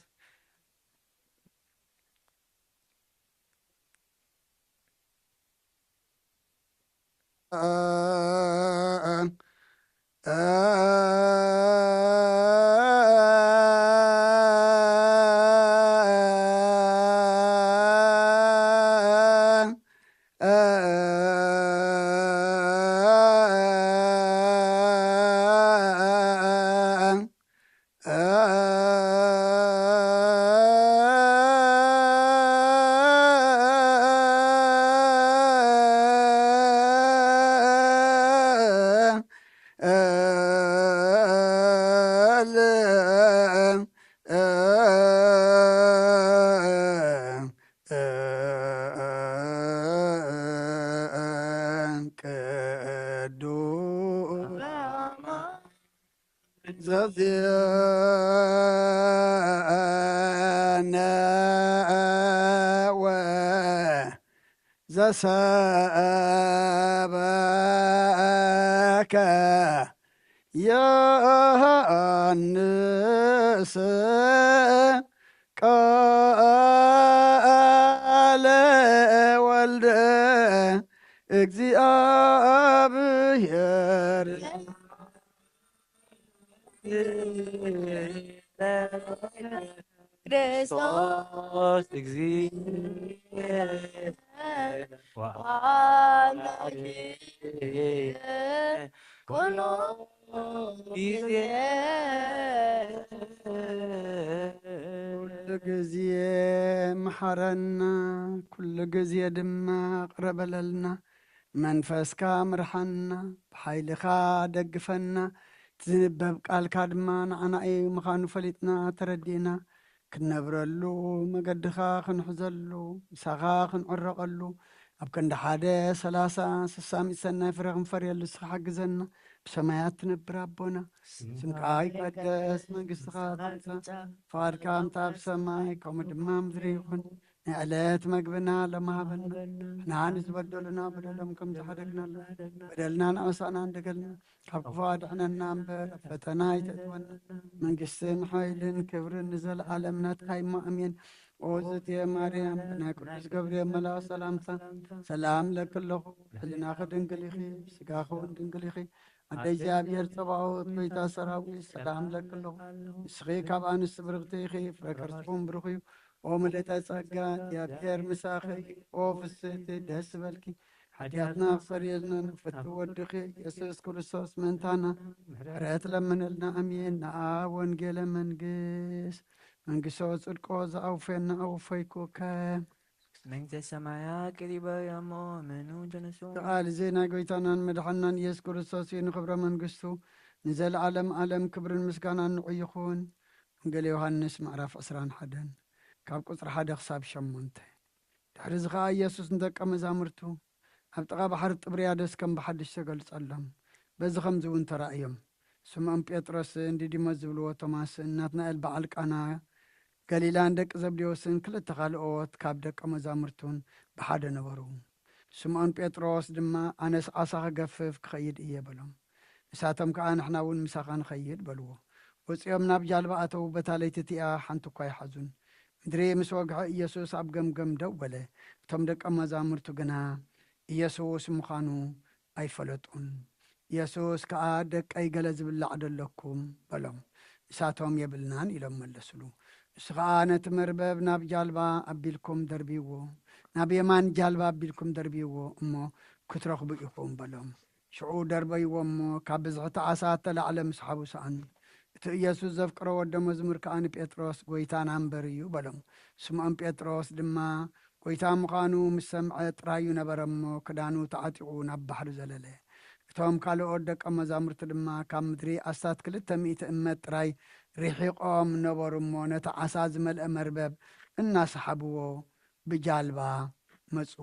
ቅዱስ ዘዜነወ ዘሰበከ ዮሐንስ ቃለ ወልደ እግዚአብሔር ክርስቶስ እግዚእ ወአምላኬ ኩሉ ግዜ። ኩሉ ግዜ መሓረና፣ ኩሉ ግዜ ድማ ይቕረ በለልና። መንፈስካ ምርሓና፣ ብሓይልኻ ደግፈና። እቲ ዝንበብ ቃልካ ድማ ንዓና እዩ ምዃኑ ፈሊጥና ተረዲእና፣ ክንነብረሉ፣ መገድኻ ክንሕዘሉ፣ ምሳኻ ክንዕረቐሉ፣ ኣብ ክንዲ ሓደ ሰላሳ ስሳ ሚእቲ ሰናይ ፍረ ክንፈርየሉ ንስኻ ሓግዘና። ብሰማያት ትነብር ኣቦና፣ ስምካ ይቀደስ፣ መንግስትኻ ትምጻእ፣ ፍቓድካ ከምታ ኣብ ሰማይ ከምኡ ድማ ምድሪ ይኹን። ናይ ዕለት መግብና ሎሚ ሃበና። ንሕና ንዝበደሉና በደሎም ከም ዝሓደግናሉ፣ በደልና ንኣሳና እንደገልና፣ ካብ ክፉ ኣድሕነና እምበር፣ ኣብ ፈተና ኣይተእትወና። መንግስትን ሓይልን ክብርን ንዘለኣለም ናትካ እሞ፣ ኣሜን። ኦ ዝእቲ ማርያም፣ ብናይ ቅዱስ ገብርኤል መልኣኽ ሰላምታ ሰላም እለኪ ኣለኹ። ሕሊናኺ ድንግል ኢኺ፣ ስጋኺ እውን ድንግል ኢኺ። ኣደ እግዚኣብሔር ጸባኦት፣ ጎይታ ሰራዊት፣ ሰላም እለኪ ኣለኹ። ንስኺ ካብ ኣንስቲ ብርኽቲ ኢኺ፣ ፍረ ከርስኹም ብሩኽ እዩ። ኦ ምልእተ ጸጋ፣ እግዚኣብሔር ምሳኺ፣ ኦ ፍስሕቲ፣ ደስ ይበልኪ። ሓጢኣትና ክሰርየልና ንፍቱ ወድኺ ኢየሱስ ክርስቶስ ምእንታና ምሕረት ለምንልና። ኣሜን። ንኣ ወንጌለ መንግስት መንግስቶ ጽድቆ ዝኣውፈየና ኣውፈይኩከ። መንግስተ ሰማያ ቅሪበ እያ እሞ እመኑ ተነሱ። ቃል እዚ ናይ ጎይታናን መድሓናን ኢየሱስ ክርስቶስ እዩ። ንኽብረ መንግስቱ ንዘለዓለም ዓለም ክብርን ምስጋናን ንዑ ይኹን። ወንጌል ዮሃንስ ምዕራፍ ዕስራን ሓደን ካብ ቁጽሪ ሓደ ክሳብ ሸሞንተ። ድሕሪ እዚ ኸኣ ኢየሱስ ንደቀ መዛሙርቱ ኣብ ጥቓ ባሕሪ ጥብርያዶስ ከም ብሓድሽ ተገልጸሎም። በዚ ኸምዚ እውን ተራእዮም። ስምዖን ጴጥሮስን ዲዲሞስ ዝብልዎ ቶማስን ናትናኤል በዓል ቃና ገሊላን ደቂ ዘብዴዎስን ክልተ ካልኦት ካብ ደቀ መዛሙርቱን ብሓደ ነበሩ። ስምዖን ጴጥሮስ ድማ ኣነስ ዓሳ ክገፍፍ ክኸይድ እየ በሎም። ንሳቶም ከኣ ንሕና እውን ምሳኻ ንኸይድ በልዎ። ወጺኦም ናብ ጃልባ ኣተዉ፣ በታ ለይቲ እቲኣ ሓንቲ እኳ ኣይሓዙን። ምድሪ ምስ ወግሐ ኢየሱስ ኣብ ገምገም ደው በለ። እቶም ደቀ መዛሙርቱ ግና ኢየሱስ ምዃኑ ኣይፈለጡን። ኢየሱስ ከኣ ደቀይ ገለ ዝብላዕ ደለኩም በሎም። ንሳቶም የብልናን ኢሎም መለስሉ። ንሱ ኸኣ ነቲ መርበብ ናብ ጃልባ ኣቢልኩም ደርብይዎ፣ ናብ የማን ጃልባ ኣቢልኩም ደርብይዎ እሞ ክትረኽቡ ኢኹም በሎም። ሽዑ ደርበይዎ እሞ ካብ ብዝሕቲ ዓሳ እተላዕለ ምስሓቡ ሰኣኑ። እቲ ኢየሱስ ዘፍቅሮ ወደ መዝሙር ከኣ ንጴጥሮስ ጎይታና እምበር እዩ በሎም። ስምዖን ጴጥሮስ ድማ ጎይታ ምዃኑ ምስ ሰምዐ ጥራዩ ነበረ እሞ ክዳኑ ተዓጢቑ ናብ ባሕሪ ዘለለ። እቶም ካልኦት ደቀ መዛሙርቲ ድማ ካብ ምድሪ ኣስታት ክልተ ሚእቲ እመት ጥራይ ርሒቖም ነበሩ እሞ ነቲ ዓሳ ዝመልአ መርበብ እናሰሓብዎ ብጃልባ መጹ።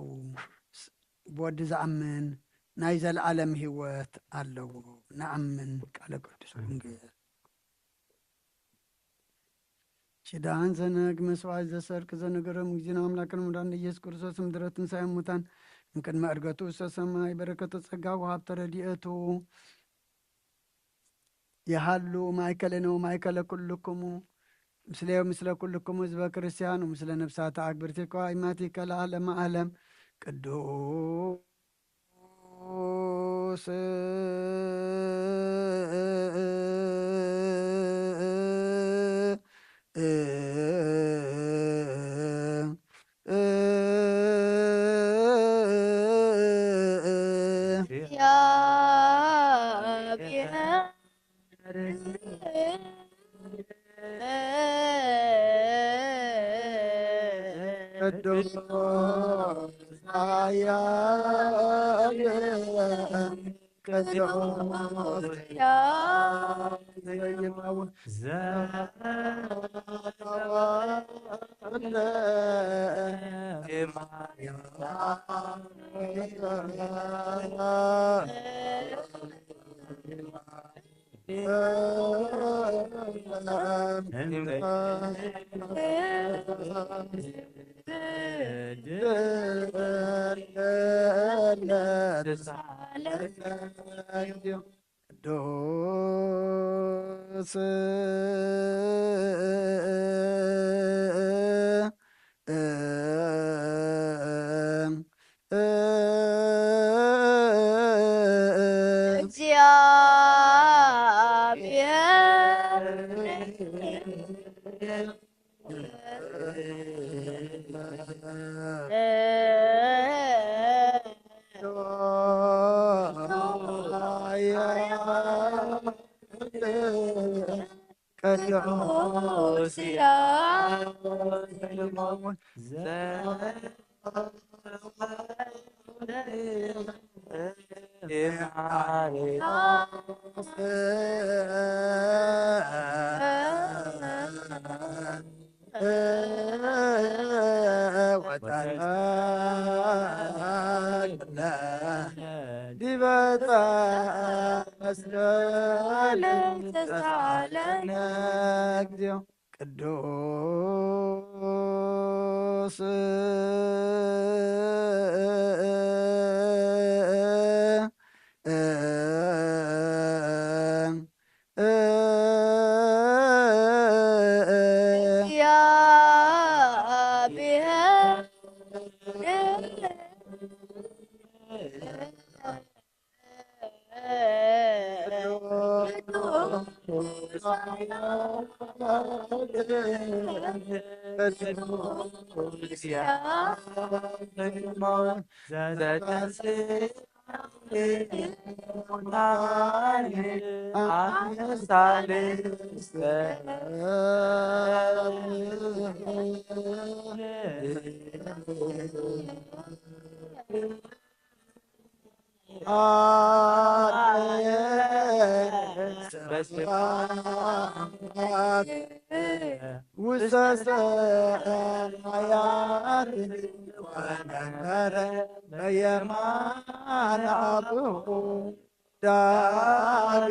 ስ-፣ ብወዲ ዝኣምን ናይ ዘለኣለም ህይወት ኣለዎ። ንኣምን። ቃለ ቅዱስ ወንጌል። ኪዳን ዘነግ መስዋዕት ዘሰርክ ዘነገሮም ጊዜና ኣምላክን ሙዳን ኢየሱስ ክርስቶስ ምድረ ትንሳኤ ሙታን እንቅድመ ዕርገቱ ውስተ ሰማይ በረከተ ጸጋ ወሃብተ ረድኤቱ ይሃሉ ማእከለነ ወማእከለ ኩልክሙ ምስለ ምስለ ኩልክሙ ህዝበ ክርስቲያን ወምስለ ነፍሳተ ኣግብርቲከ ወኣይማቲከ ለዓለመ ዓለም። ቅዱስ ቅዱስ ኃያል ቅዱስ ቅዱስ ቅዱስ ወጠና ዲበ መስቀል ተሳለነ። እግዚኦ ቅዱስ ውሰሰ አያት ወነበረ በየማን አብሁ ዳግ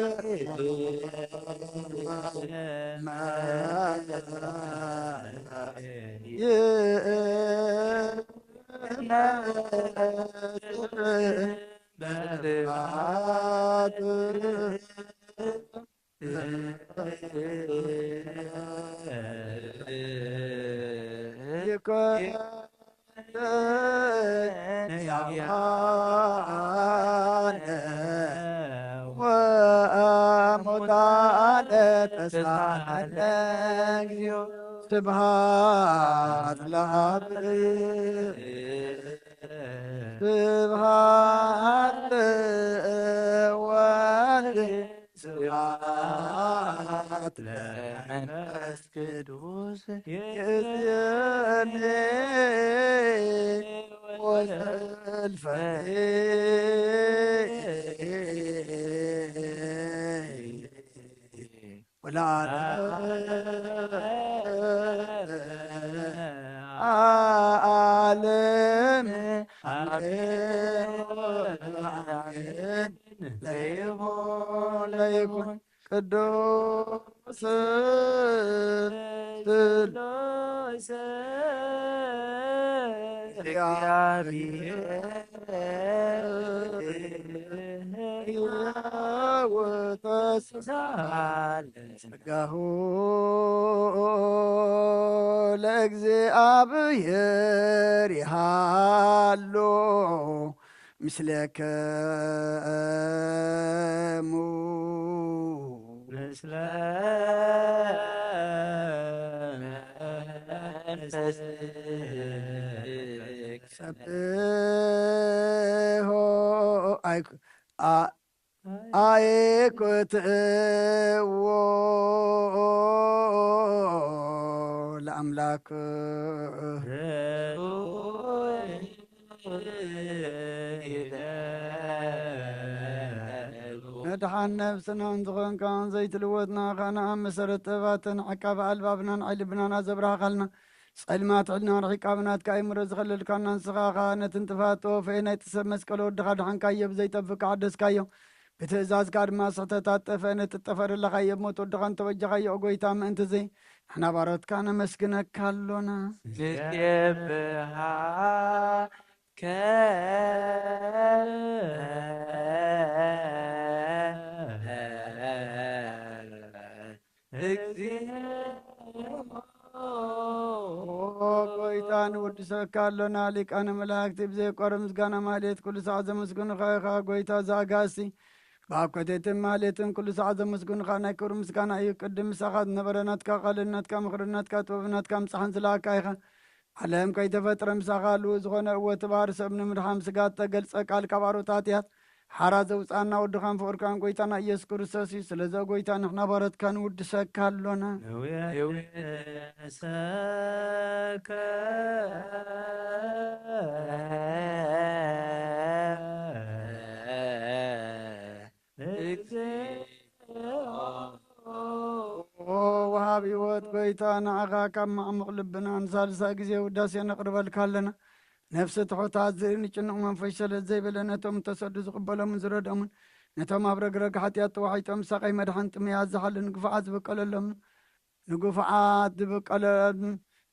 ወሙታነ ተስፋነ እግዚኦ ስብሐት ለአብ ስብሐት ለወልድ ስብሐት ለመንፈስ ቅዱስ ይእዜኒ ወዘልፈኒ ወለዓለመ ዓለም አሜን። ለይኩን ለይኩን ቅዱስ ስሉስ እግዚአብሔር ወተስፋ ጸጋሁ ለእግዚአብሔር ይሃሉ ምስሌክሙ ምስለ መንፈስክ ሰብሖ አይኩ አ አይኩትዎ ለአምላክ መድሓን ነብስናን ዝኾንካን ዘይትልወጥና ኻና ኣብ መሰረት ጥበባትን ዕቃብ ኣልባብናን ዓይልብናን ኣዘብራህኻልና ጸልማት ዕልና ርሒቃ ብናትካ ኣይምሮ ዝኸለልካና ንስኻ ኸኣ ነቲ ንጥፋት ተወፈየ ናይ ጥሰብ መስቀል ወድኻ ድሓንካዮ ብዘይጠፍእ ከሓደስካዮ ብትእዛዝካ ድማ ስሕተታት ጠፍአ ነቲ ጠፈረ ለኻዮ ሞት ወድኻ እንተበጃኻዮ ኦ ጎይታ ምእንቲ እዚ ንሕና ባሮትካ ነመስግነካ ኣሎና። ንሴብሓከ ጎይታ ንውድሰካ ኣሎና። ሊቃነ መላእክቲ ብዘይቆርብ ምስጋና ማህሌት ኩሉ ሰዓት ዘመስግኑኻ ኢኻ። ጎይታ ዘኣጋእዝቲ ብኣኮቴትን ማህሌትን ኩሉ ሰዓት ዘመስግኑኻ ናይ ክብሪ ምስጋና እዩ። ቅድም ምሳኻ ዝነበረ ናትካ ቃልን ናትካ ምኽርን ናትካ ጥበብን ናትካ ምጽሓን ዝለኣካ ኢኻ። ዓለም ከይተፈጥረ ምሳኻ ህልው ዝኾነ እወ እቲ ባህሪ ሰብ ንምድሓን ስጋ እተገልጸ ቃል ካብ ኣሮት ሃጥያት ሓራ ዘውጽኣና ወድኻን ፍቕርካን ጎይታና ኢየሱስ ክርስቶስ እዩ። ስለዚ ኦ ጎይታ ንሕና ባሮትካ ንውድሰካ ኣሎና። ንውየሰከ እግዚኦ። ኦ ወሃብ ህይወት ጎይታ ንዓኻ ካብ ማዕሙቕ ልብና ንሳልሳይ ግዜ ውዳሴ ነቕርበልካ ኣለና። ነፍሲ ትሑታት ዝርኢ ንጭኑቕ መንፈስ ሸለል ዘይበለ ነቶም እተሰዱ ዝቕበሎምን ዝረድኦምን ነቶም ኣብ ረግረግ ሓጢኣት ተዋሒጦም ሳቐይ መድሓን ጥምያት ዝሓሉ ንግፉዓት ዝብቀለሎም ንግፉዓት ዝብቀሎም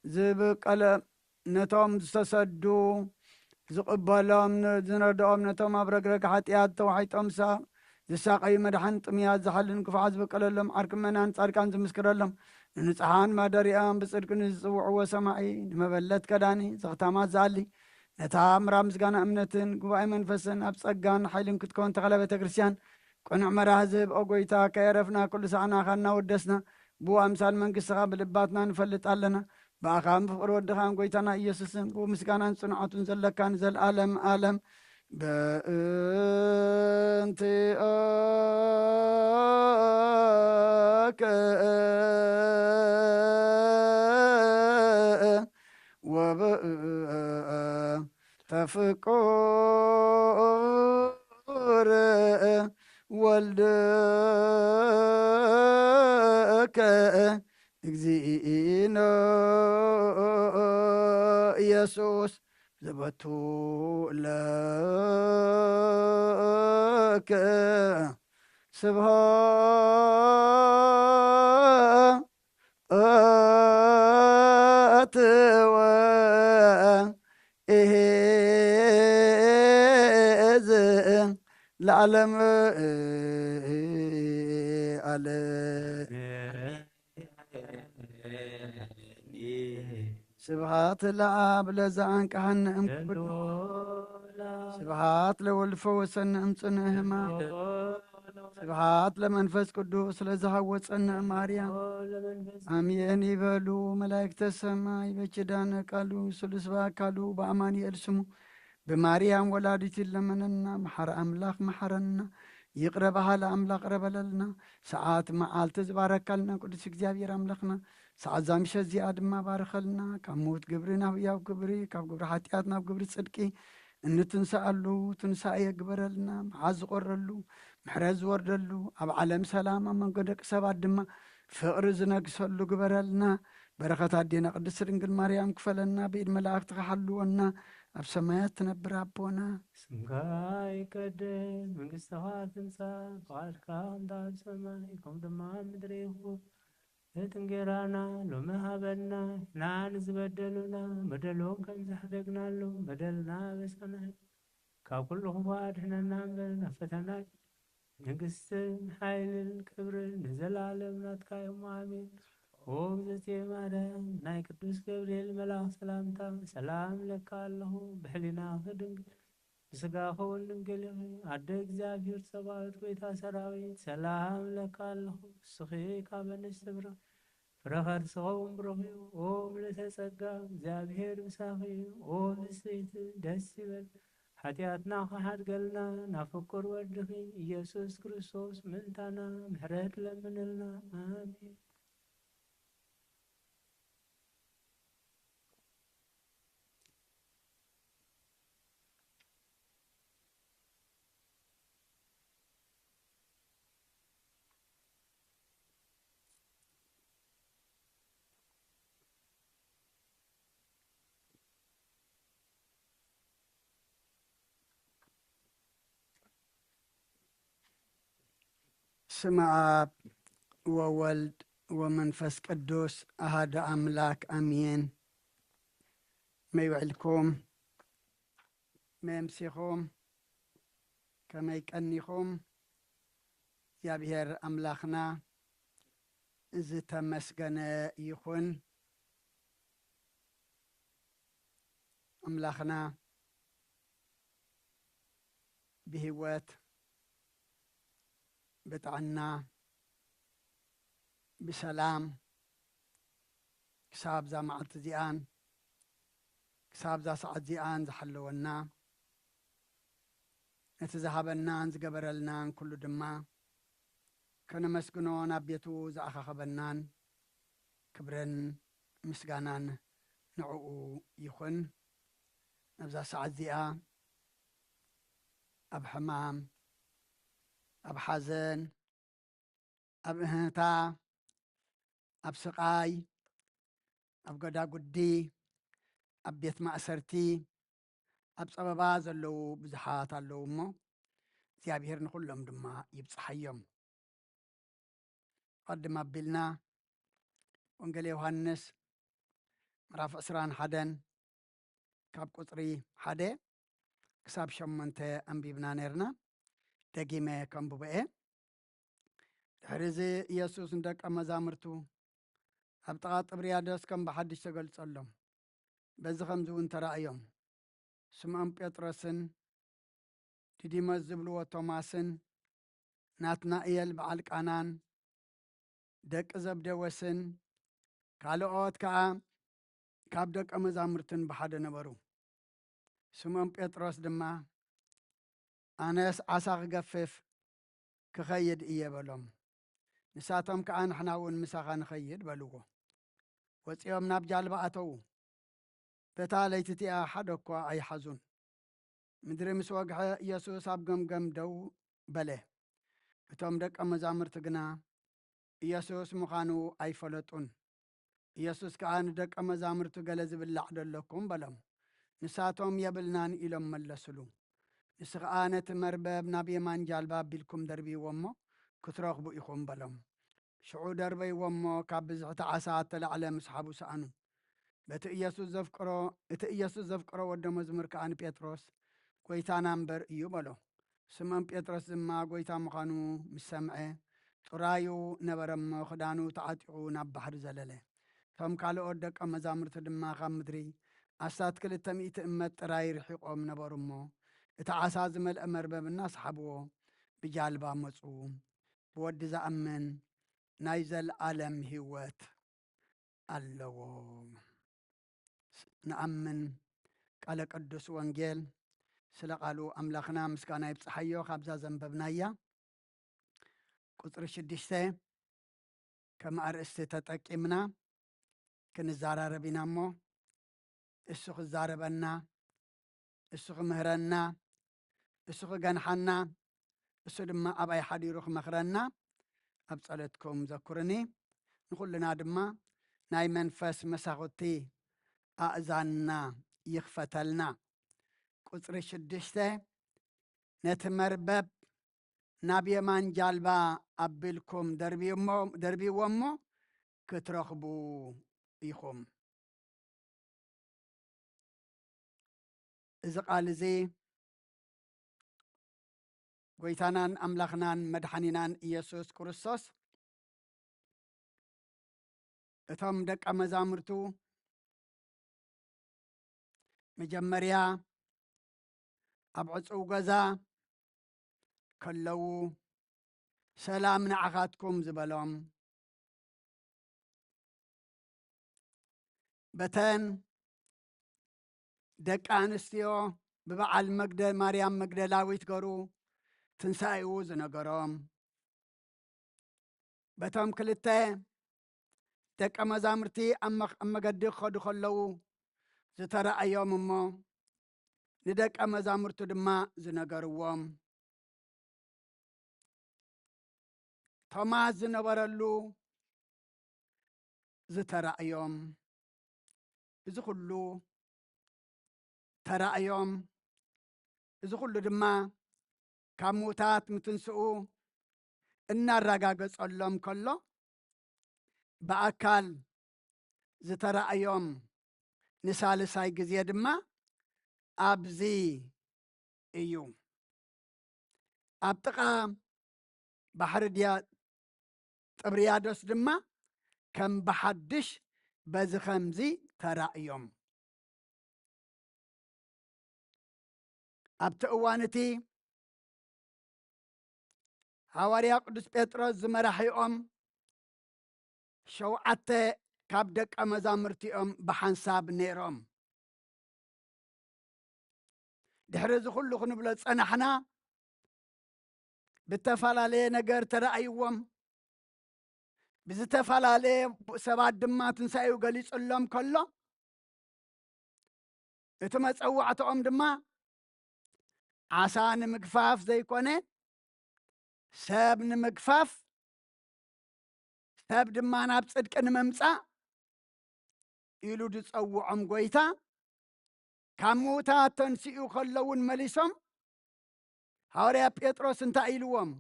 ዝብቀለ ነቶም ዝተሰዱ ዝቕበሎም ን- ዝረድኦም ነቶም ኣብ ረግረግ ሓጢኣት ተዋሒጦም ሳ- ዝሳቐዩ መድሓን ጥምያት ዝሓሉ ንግፉዓት ዝብቀለሎም ዓርኪ ምእመናን ጻድቃን ዝምስክረሎም ንንጹሓን ማደሪኦም ብጽድቂ ንዝጽውዕዎ ሰማዒ ንመበለት ከዳኒ ዘኽታማት ዝኣሊ ነታ ምራብ ምስጋና እምነትን ጉባኤ መንፈስን ኣብ ጸጋን ሓይልን ክትከውን ተኸለ ቤተ ክርስቲያን ቅኑዕ መራህ ዝህብ ኦ ጎይታ ከየረፍና ኩሉ ሳዕ ናኻ እናወደስና ብኡ ኣምሳል መንግስትኻ ብልባትና ንፈልጥ ኣለና። ብኣኻን ብፍቕሪ ወድኻን ጎይታና ኢየሱስን ብኡ ምስጋናን ጽንዓቱን ዘለካ ንዘለዓለም ዓለም። በእንቲኦ ወበእንተ ፍቁር ወልድከ እግዚእነ ኢየሱስ ዘበቱ ለከ ስብሐት ወእሄዝ ለዓለም ዓለም። ስብሐት ለአብ ለዘአንቀሐነ እምኩሉ። ስብሐት ለወልድ ፈወሰነ እምጽንዕ ሕማም። ስብሐት ለመንፈስ ቅዱስ ለዘሃወፀነ ማርያም። አሜን ይበሉ መላእክተ ሰማይ። በኪዳነ ቃሉ ስሉስ በአካሉ በአማኑኤል ስሙ ብማርያም ወላዲት ይለመነና። መሓረ አምላኽ መሓረና። ይቕረ በሃሊ አምላኽ ይቕረ በለልና። ሰዓት መዓልቲ ዝባረካልና ቅዱስ እግዚኣብሔር አምላኽና ሰዓት እዛ ምሸት እዚኣ ድማ ባርኸልና። ካብ ምዉት ግብሪ ናብ ህያው ግብሪ፣ ካብ ግብሪ ሓጢኣት ናብ ግብሪ ጽድቂ እንትንስኣሉ ትንሳኤ ግበረልና። መዓዝ ዝቖረሉ ምሕረት ዝወርደሉ፣ ኣብ ዓለም ሰላም፣ ኣብ መንጎ ደቂ ሰባት ድማ ፍቕሪ ዝነግሰሉ ግበረልና። በረኸት ኣዴና ቅድስት ድንግል ማርያም ክፈለና፣ ብኢድ መላእኽቲ ክሓልወና፣ ኣብ ሰማያት ትነብር ኣቦና። ስምካ ይቀደስ፣ መንግስትኻ ትምጻእ፣ ፍቓድካ ከምቲ ኣብ ሰማይ ከምኡ ድማ ኣብ ምድሪ ይኹን። እቲ እንጌራና ሎሚ ሃበና፣ ንዓና ንዝበደሉና በደሎም ከም ዝሕደግናሎም በደልና ኣበሳና፣ ካብ ኩሉ ክፉእ ኣድሕነና እምበር፣ ናብ ፈተና መንግስትን ሓይልን ክብርን ንዘለኣለም ናትካ እዮም። ኣሜን። ኦ እግዝእትየ ማርያም፣ ናይ ቅዱስ ገብርኤል መልኣኽ ሰላምታ ሰላም እለካ ኣለኹ። ብሕሊናኺ ድንግል፣ ብስጋኺ እውን ድንግል ኢኺ። ኣደ እግዚኣብሔር ጸባኦት፣ ጎይታ ሰራዊት፣ ሰላም እለካ ኣለኹ። ንስኺ ካብ ኣንስቲ ብሩኽ፣ ፍረ ከርስኺ እውን ብሩኽ እዩ። ኦ ምልእተ ጸጋ፣ እግዚኣብሔር ምሳኺ እዩ። ኦ ብስይቲ ደስ ይበል፣ ሓጢኣትና ክሓድገልና ናብ ፍቁር ወድኺ ኢየሱስ ክርስቶስ ምእንታና ምሕረት ለምንልና። ኣሜን። ስመ ኣብ ወወልድ ወመንፈስ ቅዱስ ኣሃዱ ኣምላክ ኣሜን። መይ ውዕልኩም? መይ ኣምሲኹም? ከመይ ቀኒኹም? እግዚኣብሔር ኣምላኽና ዝተመስገነ ይኹን። ኣምላኽና ብህይወት፣ ብጥዕና፣ ብሰላም ክሳብ እዛ መዓልቲ እዚኣን ክሳብ እዛ ሰዓት እዚኣን ዝሓለወና፣ ነቲ ዝሃበናን ዝገበረልናን ኩሉ ድማ ከነመስግኖ ናብ ቤቱ ዝኣኻኸበናን ክብርን ምስጋናን ንዕኡ ይኹን። ነብዛ ሰዓት እዚኣ ኣብ ሕማም፣ ኣብ ሓዘን፣ ኣብ እህንታ፣ ኣብ ስቓይ፣ ኣብ ጎዳጉዲ፣ ኣብ ቤት ማእሰርቲ፣ ኣብ ጸበባ ዘለዉ ብዙሓት ኣለዉ እሞ፣ እግዚኣብሔር ንኹሎም ድማ ይብጽሓዮም። ቀድም ኣቢልና ወንጌል ዮሃንስ ምዕራፍ ዕስራን ሓደን ካብ ቁጽሪ ሓደ ክሳብ ሸሞንተ ኣንቢብና ነይርና። ደጊመ ከንብቦ እየ። ድሕሪ እዚ ኢየሱስ ንደቀ መዛሙርቱ ኣብ ጥቓ ጥብርያዶስ ከም ብሓድሽ ተገልጸሎም። በዚ ኸምዚ እውን ተራእዮም። ስምዖን ጴጥሮስን ዲዲሞስ ዝብልዎ ቶማስን ናትናኤል በዓል ቃናን ደቂ ዘብደዎስን ካልኦት ከኣ ካብ ደቀ መዛሙርትን ብሓደ ነበሩ። ስምኦን ጴጥሮስ ድማ፣ "ኣነስ ዓሳ ክገፍፍ ክኸይድ እየ" በሎም። ንሳቶም ከኣ፣ "ንሕና እውን ምሳኻ ንኸይድ" በልዎ። ወጺኦም ናብ ጃልባ ኣተዉ። በታ ለይቲ እቲኣ ሓደ እኳ ኣይሓዙን። ምድሪ ምስ ወግሐ፣ ኢየሱስ ኣብ ገምገም ደው በለ። እቶም ደቀ መዛሙርቲ ግና ኢየሱስ ምዃኑ ኣይፈለጡን። ኢየሱስ ከኣ ንደቀ መዛሙርቱ፣ "ገለ ዝብላዕ ዶ ኣለኩም?" በሎም። ንሳቶም፣ "የብልናን" ኢሎም መለሱሉ። ንሱ ኸኣ፣ "ነቲ መርበብ ናብ የማን ጃልባ ኣቢልኩም ደርብይዎ እሞ፣ ክትረኽቡ ኢኹም" በሎም። ሽዑ ደርበይዎ እሞ፣ ካብ ብዝሕቲ ዓሳ እተላዕለ ምስሓቡ ሰኣኑ። በቲ ኢየሱስ ዘፍቅሮ፣ እቲ ኢየሱስ ዘፍቅሮ ወዲ መዝሙር ከኣ ንጴጥሮስ፣ "ጐይታና እምበር እዩ" በሎ። ስምኦን ጴጥሮስ ድማ ጐይታ ምዃኑ ምስ ሰምዐ፣ ጥራዩ ነበረ እሞ፣ ክዳኑ ተዓጢቑ ናብ ባሕሪ ዘለለ። እቶም ካልኦት ደቀ መዛሙርቲ ድማ ካብ ምድሪ ኣስታት ክልተ ሚእቲ እመት ጥራይ ርሒቖም ነበሩ እሞ፣ እቲ ዓሳ ዝመልአ መርበብ እናሰሓብዎ ብጃልባ መጹ። "ብወዲ ዝኣምን ናይ ዘለኣለም ህይወት ኣለዎ።" ንኣምን። ቃለ ቅዱስ ወንጌል። ስለ ቃሉ ኣምላኽና ምስጋና ይብጽሓዮ። ካብዛ ዘንበብናያ ቁጽሪ ሽዱሽተ ከም ኣርእስቲ ተጠቂምና ክንዘራረብ ኢና እሞ፣ እሱ ክዛረበና፣ እሱ ክምህረና፣ እሱ ክገንሓና፣ እሱ ድማ ኣባይ ሓዲሩ ክመኽረና ኣብ ጸሎትኩም ዘኩርኒ። ንኹልና ድማ ናይ መንፈስ መሳኹቲ ኣእዛንና ይኽፈተልና። ቁጽሪ ሽዱሽተ፣ ነቲ መርበብ ናብ የማን ጃልባ ኣቢልኩም ደርብይሞ-፣ ደርብይዎ እሞ ክትረኽቡ ኢኹም። እዚ ቃል እዚ ጐይታናን ኣምላኽናን መድሓኒናን ኢየሱስ ክርስቶስ እቶም ደቀ መዛሙርቱ መጀመርያ ኣብ ዕጹው ገዛ ከለዉ፣ "ሰላም ንዓኻትኩም" ዝበሎም፣ በተን ደቂ ኣንስትዮ ብበዓል መግደ-፣ ማርያም መግደላዊት ገሩ ትንሳኤኡ ዝነገሮም፣ በቶም ክልተ ደቀ መዛሙርቲ ኣብ መኽ-፣ ኣብ መገዲ ክኸዱ ከለዉ ዝተራእዮም እሞ ንደቀ መዛሙርቱ ድማ ዝነገርዎም፣ ቶማስ ዝነበረሉ ዝተራእዮም፣ እዚ ኩሉ ተራእዮም፣ እዚ ኩሉ ድማ ካብ ምዉታት ምትንስኡ እናረጋገጸሎም ከሎ፣ ብኣካል ዝተራእዮም ንሳልሳይ ግዜ ድማ ኣብዚ እዩ። ኣብ ጥቓ ባሕሪ ድያ-፣ ጥብርያዶስ ድማ ከም ብሓድሽ በዚ ኸምዚ ተራእዮም። ኣብቲ እዋን እቲ፣ ሃዋርያ ቅዱስ ጴጥሮስ ዝመራሒኦም ሸውዓተ ካብ ደቀ መዛሙርቲኦም ብሓንሳብ ነይሮም። ድሕሪ እዚ ኩሉ ክንብሎ ዝጸናሕና፣ ብተፈላለየ ነገር ተራእይዎም፣ ብዝተፈላለየ ሰባት ድማ ትንሳኤኡ ገሊጹሎም ከሎ፣ እቲ መጸዋዕታኦም ድማ ዓሳ ንምግፋፍ ዘይኮነ፣ ሰብ ንምግፋፍ፣ ሰብ ድማ ናብ ጽድቂ ንምምጻእ ኢሉ ዝጸውዖም ጐይታ፣ ካብ ምዉታት ተንሲኡ ከሎ እውን መሊሶም፣ ሃዋርያ ጴጥሮስ እንታይ ኢልዎም?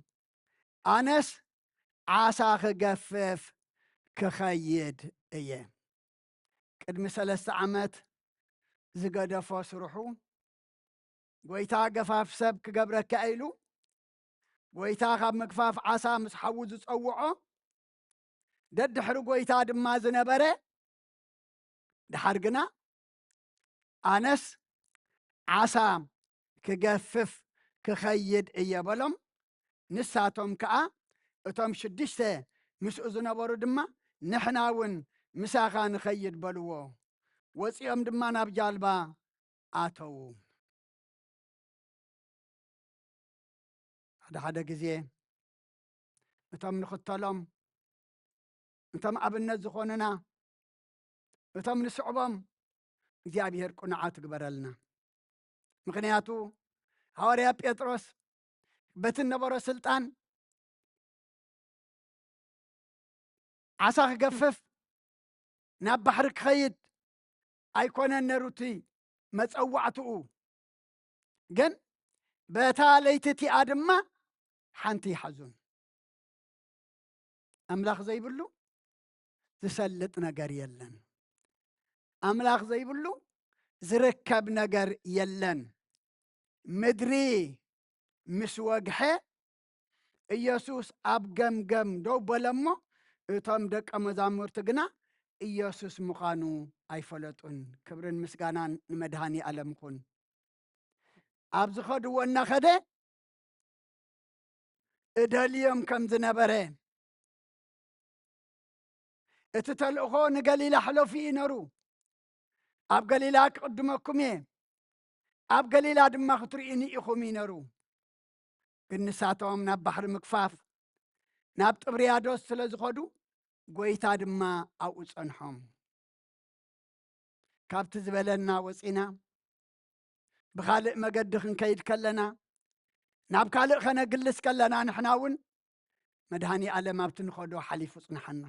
"ኣነስ ዓሳ ክገፍፍ ክኸይድ እየ።" ቅድሚ ሰለስተ ዓመት ዝገደፎ ስርሑ፣ "ጐይታ፣ ገፋፍ ሰብ ክገብረካ" ኢሉ፣ ጐይታ ካብ ምግፋፍ ዓሳ ምስ ሓዉ ዝጸውዖ፣ ደድሕሪ ጐይታ ድማ ዝነበረ፣ ደሓር ግና፣ "ኣነስ ዓሳ ክገፍፍ ክኸይድ እየ" በሎም። ንሳቶም ከኣ፣ እቶም ሽዱሽተ ምስኡ ዝነበሩ ድማ፣ "ንሕና እውን ምሳኻ ንኸይድ" በልዎ። ወጺኦም ድማ ናብ ጃልባ ኣተዉ። ሓደ ሓደ ግዜ እቶም ንኽተሎም፣ እቶም ኣብነት ዝኾኑና፣ እቶም ንስዕቦም እግዚኣብሔር ቅኑዓት ይግበረልና። ምኽንያቱ ሃዋርያ ጴጥሮስ በቲ ነበሮ ስልጣን ዓሳ ክገፍፍ፣ ናብ ባሕሪ ክኸይድ ኣይኮነን ነሩ እቲ መጸዋዕትኡ። ግን በታ ለይቲ እቲኣ ድማ ሓንቲ ይሓዙን። ኣምላኽ ዘይብሉ ዝሰልጥ ነገር የለን። ኣምላኽ ዘይብሉ ዝርከብ ነገር የለን። ምድሪ ምስ ወግሐ፣ ኢየሱስ ኣብ ገምገም ደው በለ እሞ፣ እቶም ደቀ መዛሙርቲ ግና ኢየሱስ ምዃኑ ኣይፈለጡን። ክብርን ምስጋናን ንመድሃኒ ኣለም ይኹን። ኣብ ዝኸድዎ እናኸደ እደልዮም ከም ዝነበረ፣ እቲ ተልእኾ ንገሊላ ሕለፉ እዩ ነሩ። ኣብ ገሊላ ክቕድመኩም እየ፣ ኣብ ገሊላ ድማ ክትርእዩኒ ኢኹም እዩ ነሩ። ግን ንሳቶም ናብ ባሕሪ ምግፋፍ ናብ ጥብርያዶስ ስለ ዝኸዱ፣ ጐይታ ድማ ኣብኡ ጸንሖም። ካብቲ ዝበለና ወጺና፣ ብኻልእ መገዲ ክንከይድ ከለና፣ ናብ ካልእ ከነግልስ ከለና፣ ንሕና እውን መድሃኒ ኣለም ኣብቲ ንኸዶ ሓሊፉ ጽንሓና።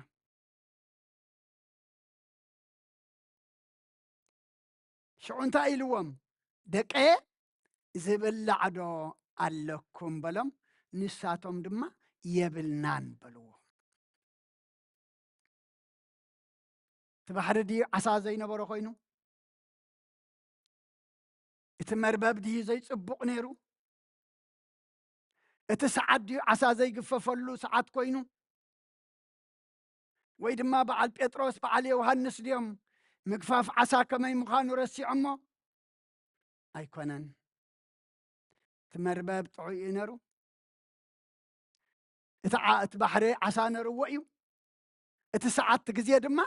ሽዑ እንታይ ኢልዎም? ደቀየ፣ ዝብላዕ ዶ ኣለኩም? በሎም። ንሳቶም ድማ የብልናን በልዎ። እቲ ባሕሪ ድዩ ዓሳ ዘይነበሮ ኮይኑ? እቲ መርበብ ድዩ ዘይጽቡቕ ነይሩ? እቲ ሰዓት ድዩ ዓሳ ዘይግፈፈሉ ሰዓት ኮይኑ? ወይ ድማ በዓል ጴጥሮስ በዓል ዮሃንስ ድዮም ምግፋፍ ዓሳ ከመይ ምዃኑ ረሲዖሞ? ኣይኮነን። እቲ መርበብ ጥዑይ እዩ ነሩ። እቲ ዓ-፣ እቲ ባሕሪ ዓሳ ነርዎ እዩ። እቲ ሰዓት፣ እቲ ግዜ ድማ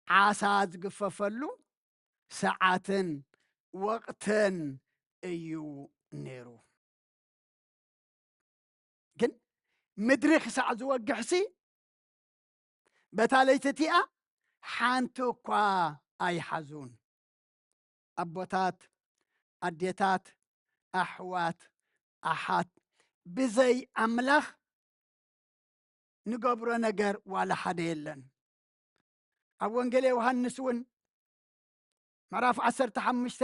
ዓሳ ዝግፈፈሉ ሰዓትን ወቕትን እዩ ነይሩ። ግን ምድሪ ክሳዕ ዝወግሕሲ፣ በታ ለይቲ እቲኣ ሓንቲ እኳ ኣይሓዙን። ኣቦታት፣ ኣዴታት፣ ኣሕዋት፣ ኣሓት፣ ብዘይ ኣምላኽ ንገብሮ ነገር ዋላ ሓደ የለን። ኣብ ወንጌል ዮሃንስ እውን ምዕራፍ ዓሰርተ ሓሙሽተ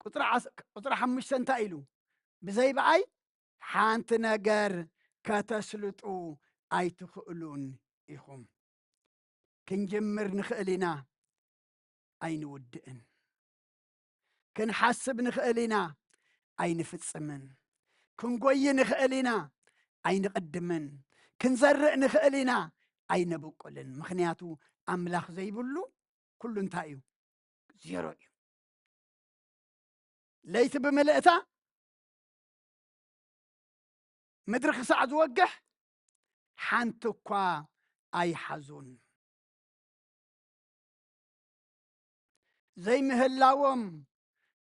ቁጽሪ ዓስ-፣ ቁጽሪ ሓሙሽተ እንታይ ኢሉ? "ብዘይ ብኣይ ሓንቲ ነገር ከተስልጡ ኣይትኽእሉን ኢኹም።" ክንጅምር ንኽእል ኢና፣ ኣይንውድእን። ክንሓስብ ንኽእል ኢና፣ ኣይንፍጽምን። ክንጎዪ ንኽእል ኢና፣ ኣይንቕድምን። ክንዘርእ ንኽእል ኢና፣ ኣይነብቁልን። ምኽንያቱ ኣምላኽ ዘይብሉ ኩሉ እንታይ እዩ? ዜሮ እዩ። ለይቲ ብምልእታ፣ ምድሪ ክሳዕ ዝወግሕ ሓንቲ እኳ ኣይሓዙን። ዘይምህላዎም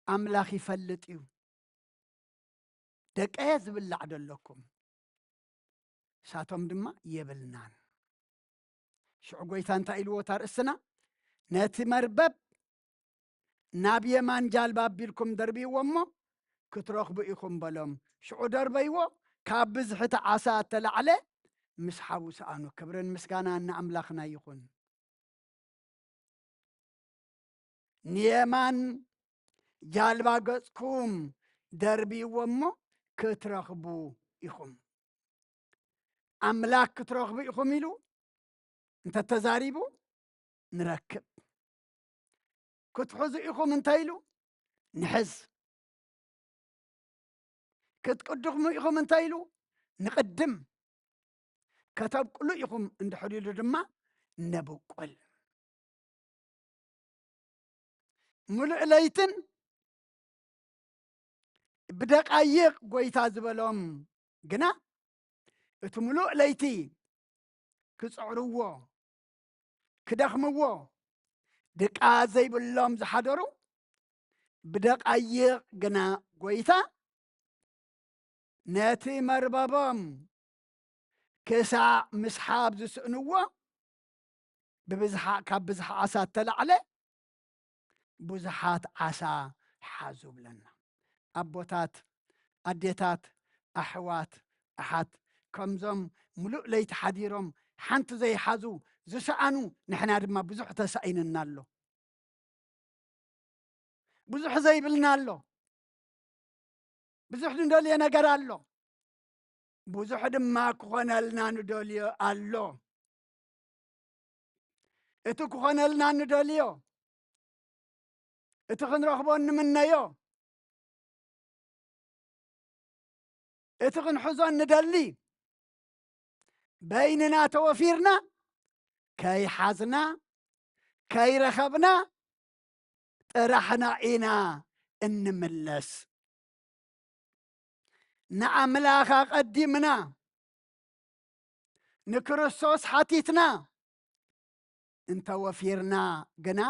ኣምላኽ ይፈልጥ እዩ። "ደቀየ፣ ዝብላዕ ዶ ኣለኩም?" ንሳቶም ድማ "የብልናን።" ሽዑ ጐይታ እንታይ ኢልዎ? እታ ርእስና፣ "ነቲ መርበብ ናብ የማን ጃልባ ኣቢልኩም ደርብይዎ እሞ ክትረኽቡ ኢኹም" በሎም። ሽዑ ደርበይዎ፣ ካብ ብዝሒ እቲ ዓሳ እተላዕለ ምስ ሓዉ ሰኣኑ። ክብርን ምስጋናን ንኣምላኽና ይኹን። ንየማን ጃልባ ገጽኩም ደርብይዎ እሞ ክትረኽቡ ኢኹም። ኣምላኽ ክትረኽቡ ኢኹም ኢሉ እንተተዛሪቡ ንረክብ። ክትሕዙ ኢኹም እንተ ኢሉ ንሕዝ። ክትቅድሙ ኢኹም እንተ ኢሉ ንቕድም። ከተብቁሉ ኢኹም እንድሕር ኢሉ ድማ ነብቁል። ምሉእ ለይትን ብደቃይቕ ጐይታ ዝበሎም ግና እቲ ምሉእ ለይቲ ክጽዕርዎ፣ ክደኽምዎ፣ ድቃ ዘይብሎም ዝሓደሩ ብደቓይቕ ግና ጎይታ ነቲ መርበቦም ክሳዕ ምስሓብ ዝስእንዎ ብብዝሓ ካብ ብዝሓ ዓሳ እተላዕለ ብዙሓት ዓሳ ሓዙ ብለና። ኣቦታት፣ ኣዴታት፣ ኣሕዋት፣ ኣሓት፣ ከምዞም ምሉእ ለይቲ ሓዲሮም ሓንቲ ዘይሓዙ ዝሰኣኑ ንሕና ድማ ብዙሕ ተሳኢንና ኣሎ። ብዙሕ ዘይብልና ኣሎ። ብዙሕ ንደልዮ ነገር ኣሎ። ብዙሕ ድማ ክኾነልና ንደልዮ ኣሎ። እቲ ክኾነልና ንደልዮ፣ እቲ ክንረኽቦ እንምነዮ፣ እቲ ክንሕዞ እንደሊ በይንና ተወፊርና ከይሓዝና ከይረኸብና ጥራሕና ኢና እንምለስ። ንኣምላኽ ኣቐዲምና ንክርስቶስ ሓቲትና እንተወፊርና ግና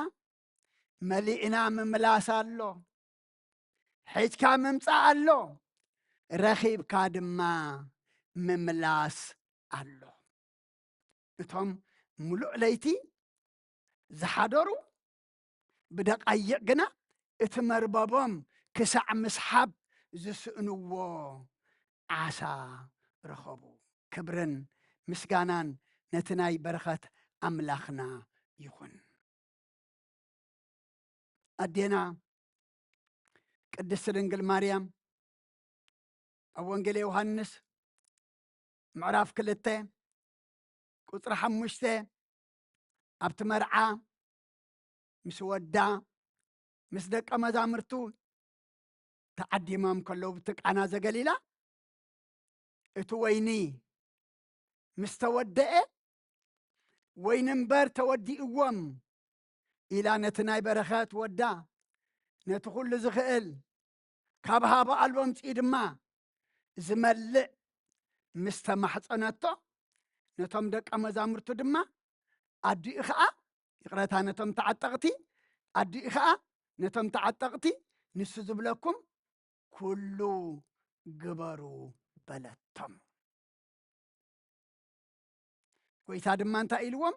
መሊእና ምምላስ ኣሎ። ሒዝካ ምምጻእ ኣሎ፣ ረኺብካ ድማ ምምላስ ኣሎ። እቶም ምሉእ ለይቲ ዝሓደሩ ብደቓይቕ ግና እቲ መርበቦም ክሳዕ ምስሓብ ዝስእንዎ ዓሳ ረኸቡ። ክብርን ምስጋናን ነቲ ናይ በረኸት ኣምላኽና ይኹን። ኣዴና ቅድስቲ ድንግል ማርያም ኣብ ወንጌል ዮሃንስ ምዕራፍ ክልተ ቁጽሪ ሓሙሽተ ኣብቲ መርዓ ምስ ወዳ ምስ ደቀ መዛሙርቱ ተዓዲሞም ከለዉ ብቲ ቃና ዘገሊላ እቲ ወይኒ ምስ ተወደአ፣ ወይኒ እምበር ተወዲእዎም ኢላ ነቲ ናይ በረኸት ወዳ፣ ነቲ ኩሉ ዝኽእል ካብ ሃበ ኣልቦ ኣምጺኡ ድማ ዝመልእ ምስ ተማሕጸነቶ፣ ነቶም ደቀ መዛሙርቱ ድማ ኣዲኡ ኸኣ፣ ይቕረታ፣ ነቶም ተዓጠቕቲ፣ ኣዲኡ ኸኣ ነቶም ተዓጠቕቲ፣ ንሱ ዝብለኩም ኩሉ ግበሩ በለቶም። ጎይታ ድማ እንታይ ኢልዎም?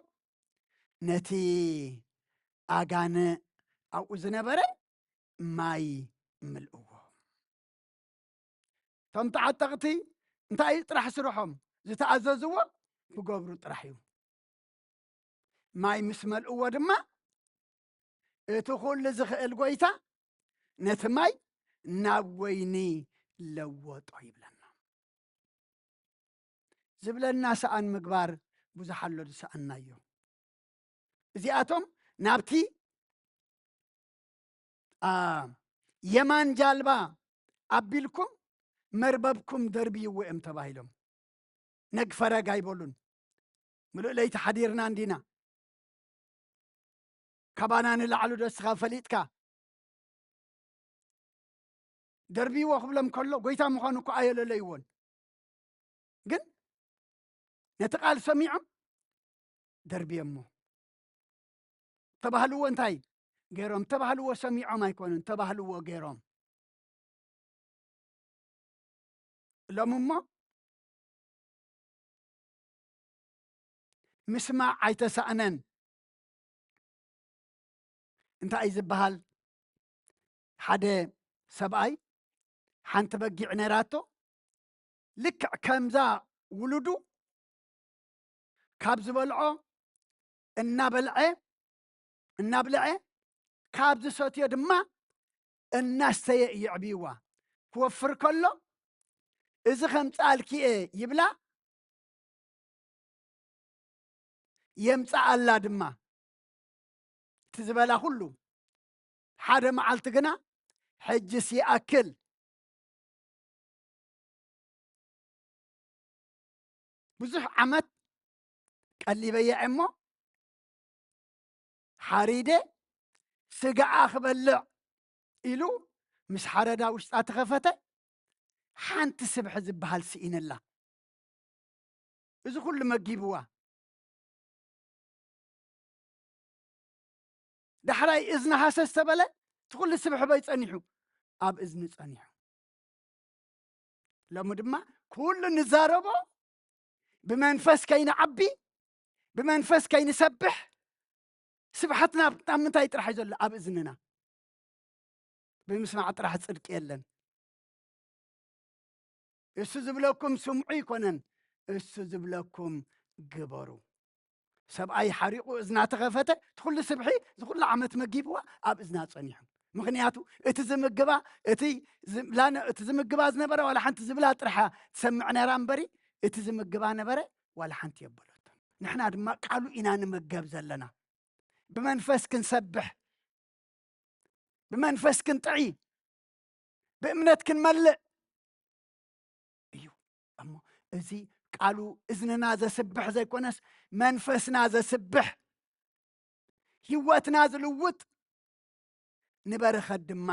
ነቲ ኣጋንእ ኣብኡ ዝነበረ ማይ ምልእዎ። እቶም ተዓጠቕቲ እንታይ እዩ ጥራሕ ስርሖም? ዝተኣዘዝዎ ክገብሩ ጥራሕ እዩ። ማይ ምስ መልእዎ ድማ እቲ ኩሉ ዝኽእል ጎይታ ነቲ ማይ ናብ ወይኒ ለወጦ ይብለና። ዝብለና ሰኣን ምግባር ብዙሕ ኣሎ ዝሰኣናዮ። እዚኣቶም ናብቲ፣ አ፣ የማን ጃልባ ኣቢልኩም መርበብኩም ደርብይዎ እዮም ተባሂሎም። ነግ ፈረግ ኣይበሉን። ምሉእ ለይቲ ሓዲርና እንዲና። ካባና ንላዕሉ ዶ እስኻ ፈሊጥካ? ደርብይዎ ክብሎም ከሎ፣ ጎይታ ምዃኑ እኮ ኣየለለይዎን። ግን ነቲ ቃል ሰሚዖም ደርብዮሞ። ተባህልዎ እንታይ ገይሮም? ተባህልዎ ሰሚዖም ኣይኮኑን፣ ተባህልዎ ገይሮም። ሎም እሞ ምስማዕ ኣይተሳእነን። እንታይ እዩ ዝበሃል? ሓደ ሰብኣይ ሓንቲ በጊዕ ነይራቶ፣ ልክዕ ከምዛ ውሉዱ ካብ ዝበልዖ እናበልዐ፣ እናብልዐ፣ ካብ ዝሰትዮ ድማ እናስተየ እዩ የዕብይዋ። ክወፍር ከሎ፣ "እዚ ከምጽኣልኪ እየ" ይብላ፣ የምጽኣላ ድማ። እቲ ዝበላ ኩሉ። ሓደ መዓልቲ ግና፣ "ሕጅስ ይኣክል፣ ብዙሕ ዓመት ቀሊበያ እሞ፣ ሓሪደ ስጋኣ ክበልዕ" ኢሉ ምስ ሓረዳ ውሽጣ ተኸፈተ። ሓንቲ ስብሒ ዝበሃል ስኢንላ። እዚ ኩሉ መጊብዋ። ዳሕራይ እዝኒ ሃሰስ ተበለ፣ እቲ ኩሉ ስብሒ በይ ጸኒሑ፣ ኣብ እዝኒ ጸኒሑ። ሎሚ ድማ ኩሉ ንዛረቦ ብመንፈስ ከይንዓቢ፣ ብመንፈስ ከይንሰብሕ፣ ስብሐትና ኣብ ምንታይ ጥራሕ እዩ ዘሎ? ኣብ እዝንና። ብምስማዕ ጥራሕ ጽድቂ የለን። እሱ ዝብለኩም ስምዑ ይኮነን፣ እሱ ዝብለኩም ግበሩ። ሰብኣይ ሓሪቑ እዝና ተኸፈተ፣ እቲ ኩሉ ስብሒ፣ እዚ ኩሉ ዓመት መጊብዋ ኣብ እዝና ጸኒሑ። ምኽንያቱ እቲ ዝምግባ፣ እቲ ዝብላ ነ-፣ እቲ ዝምግባ ዝነበረ ዋላ ሓንቲ ዝብላ ጥርሓ ትሰምዕ ነራ እምበሪ፣ እቲ ዝምግባ ነበረ ዋላ ሓንቲ የበሎቶ። ንሕና ድማ ቃሉ ኢና ንመገብ ዘለና። ብመንፈስ ክንሰብሕ፣ ብመንፈስ ክንጥዒ፣ ብእምነት ክንመልእ እዩ። እሞ እዚ ቃሉ እዝንና ዘስብሕ ዘይኮነስ መንፈስና ዘስብሕ፣ ህይወትና ዝልውጥ፣ ንበረኸት ድማ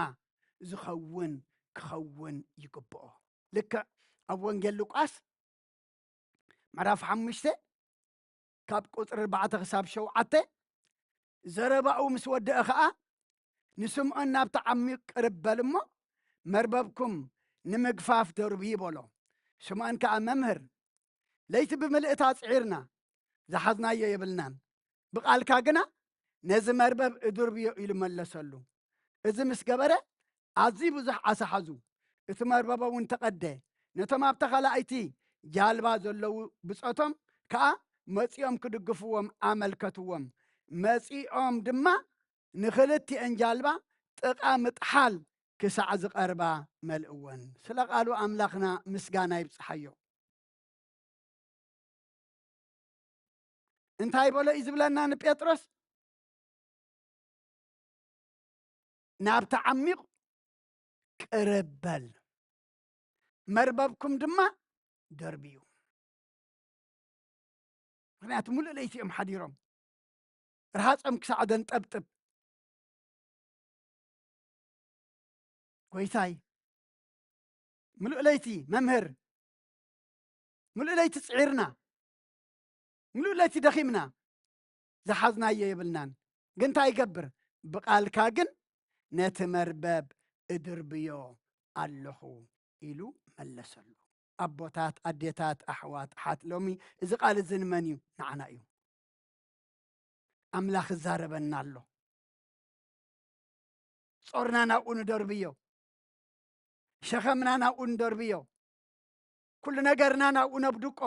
ዝኸውን ክኸውን ይግብኦ። ልክዕ ኣብ ወንጌል ሉቃስ ምዕራፍ ሓሙሽተ ካብ ቁጽሪ ኣርባዕተ ክሳብ ሸውዓተ፣ ዘረባኡ ምስ ወደአ ኸኣ ንስምዖን ናብቲ ዓሚቕ ቅርብ በል እሞ መርበብኩም ንምግፋፍ ደርብዩ በሎ። ስምዖን ከኣ መምህር፣ ለይቲ ብምልእታ ጽዒርና፣ ዝሓዝናዮ የብልናን፣ ብቓልካ ግና ነዚ መርበብ እድርብዮ ኢሉ መለሰሉ። እዚ ምስ ገበረ ኣዝዩ ብዙሕ ዓሳ ሓዙ፣ እቲ መርበቦም እውን ተቐደ። ነቶም ኣብ ተኻላኣይቲ ጃልባ ዘለዉ ብጾቶም ከኣ መጺኦም ክድግፍዎም ኣመልከትዎም። መጺኦም ድማ ንኽልቲኤን ጃልባ ጥቓ ምጥሓል ክሳዕ ዝቐርባ መልእወን። ስለ ቃሉ ኣምላኽና ምስጋና ይብጽሓዮ። እንታይ በሎ እዩ ዝብለና ንጴጥሮስ? ናብቲ ዓሚቕ ቅርብ በል፣ መርበብኩም ድማ ደርብዩ። ምኽንያቱ ምሉእ ለይቲ እዮም ሓዲሮም፣ ረሃጾም ክሳዕ ደንጠብጥብ። ጎይታይ፣ ምሉእ ለይቲ መምህር፣ ምሉእ ለይቲ ጽዒርና፣ ምሉእ ለይቲ ደኺምና፣ ዝሓዝናዮ የብልናን። ግን እንታይ ይገብር? ብቓልካ ግን ነቲ መርበብ እድርብዮ ኣለኹ ኢሉ መለሰሉ። ኣቦታት፣ ኣዴታት፣ ኣሕዋት፣ ኣሓት፣ ሎሚ እዚ ቃል እዚ ንመን እዩ? ንዓና እዩ። ኣምላኽ ይዛረበና ኣሎ። ጾርና ናብኡ ንደርብዮ፣ ሸኸምና ናብኡ ንደርብዮ፣ ኩሉ ነገርና ናብኡ ነብድቆ።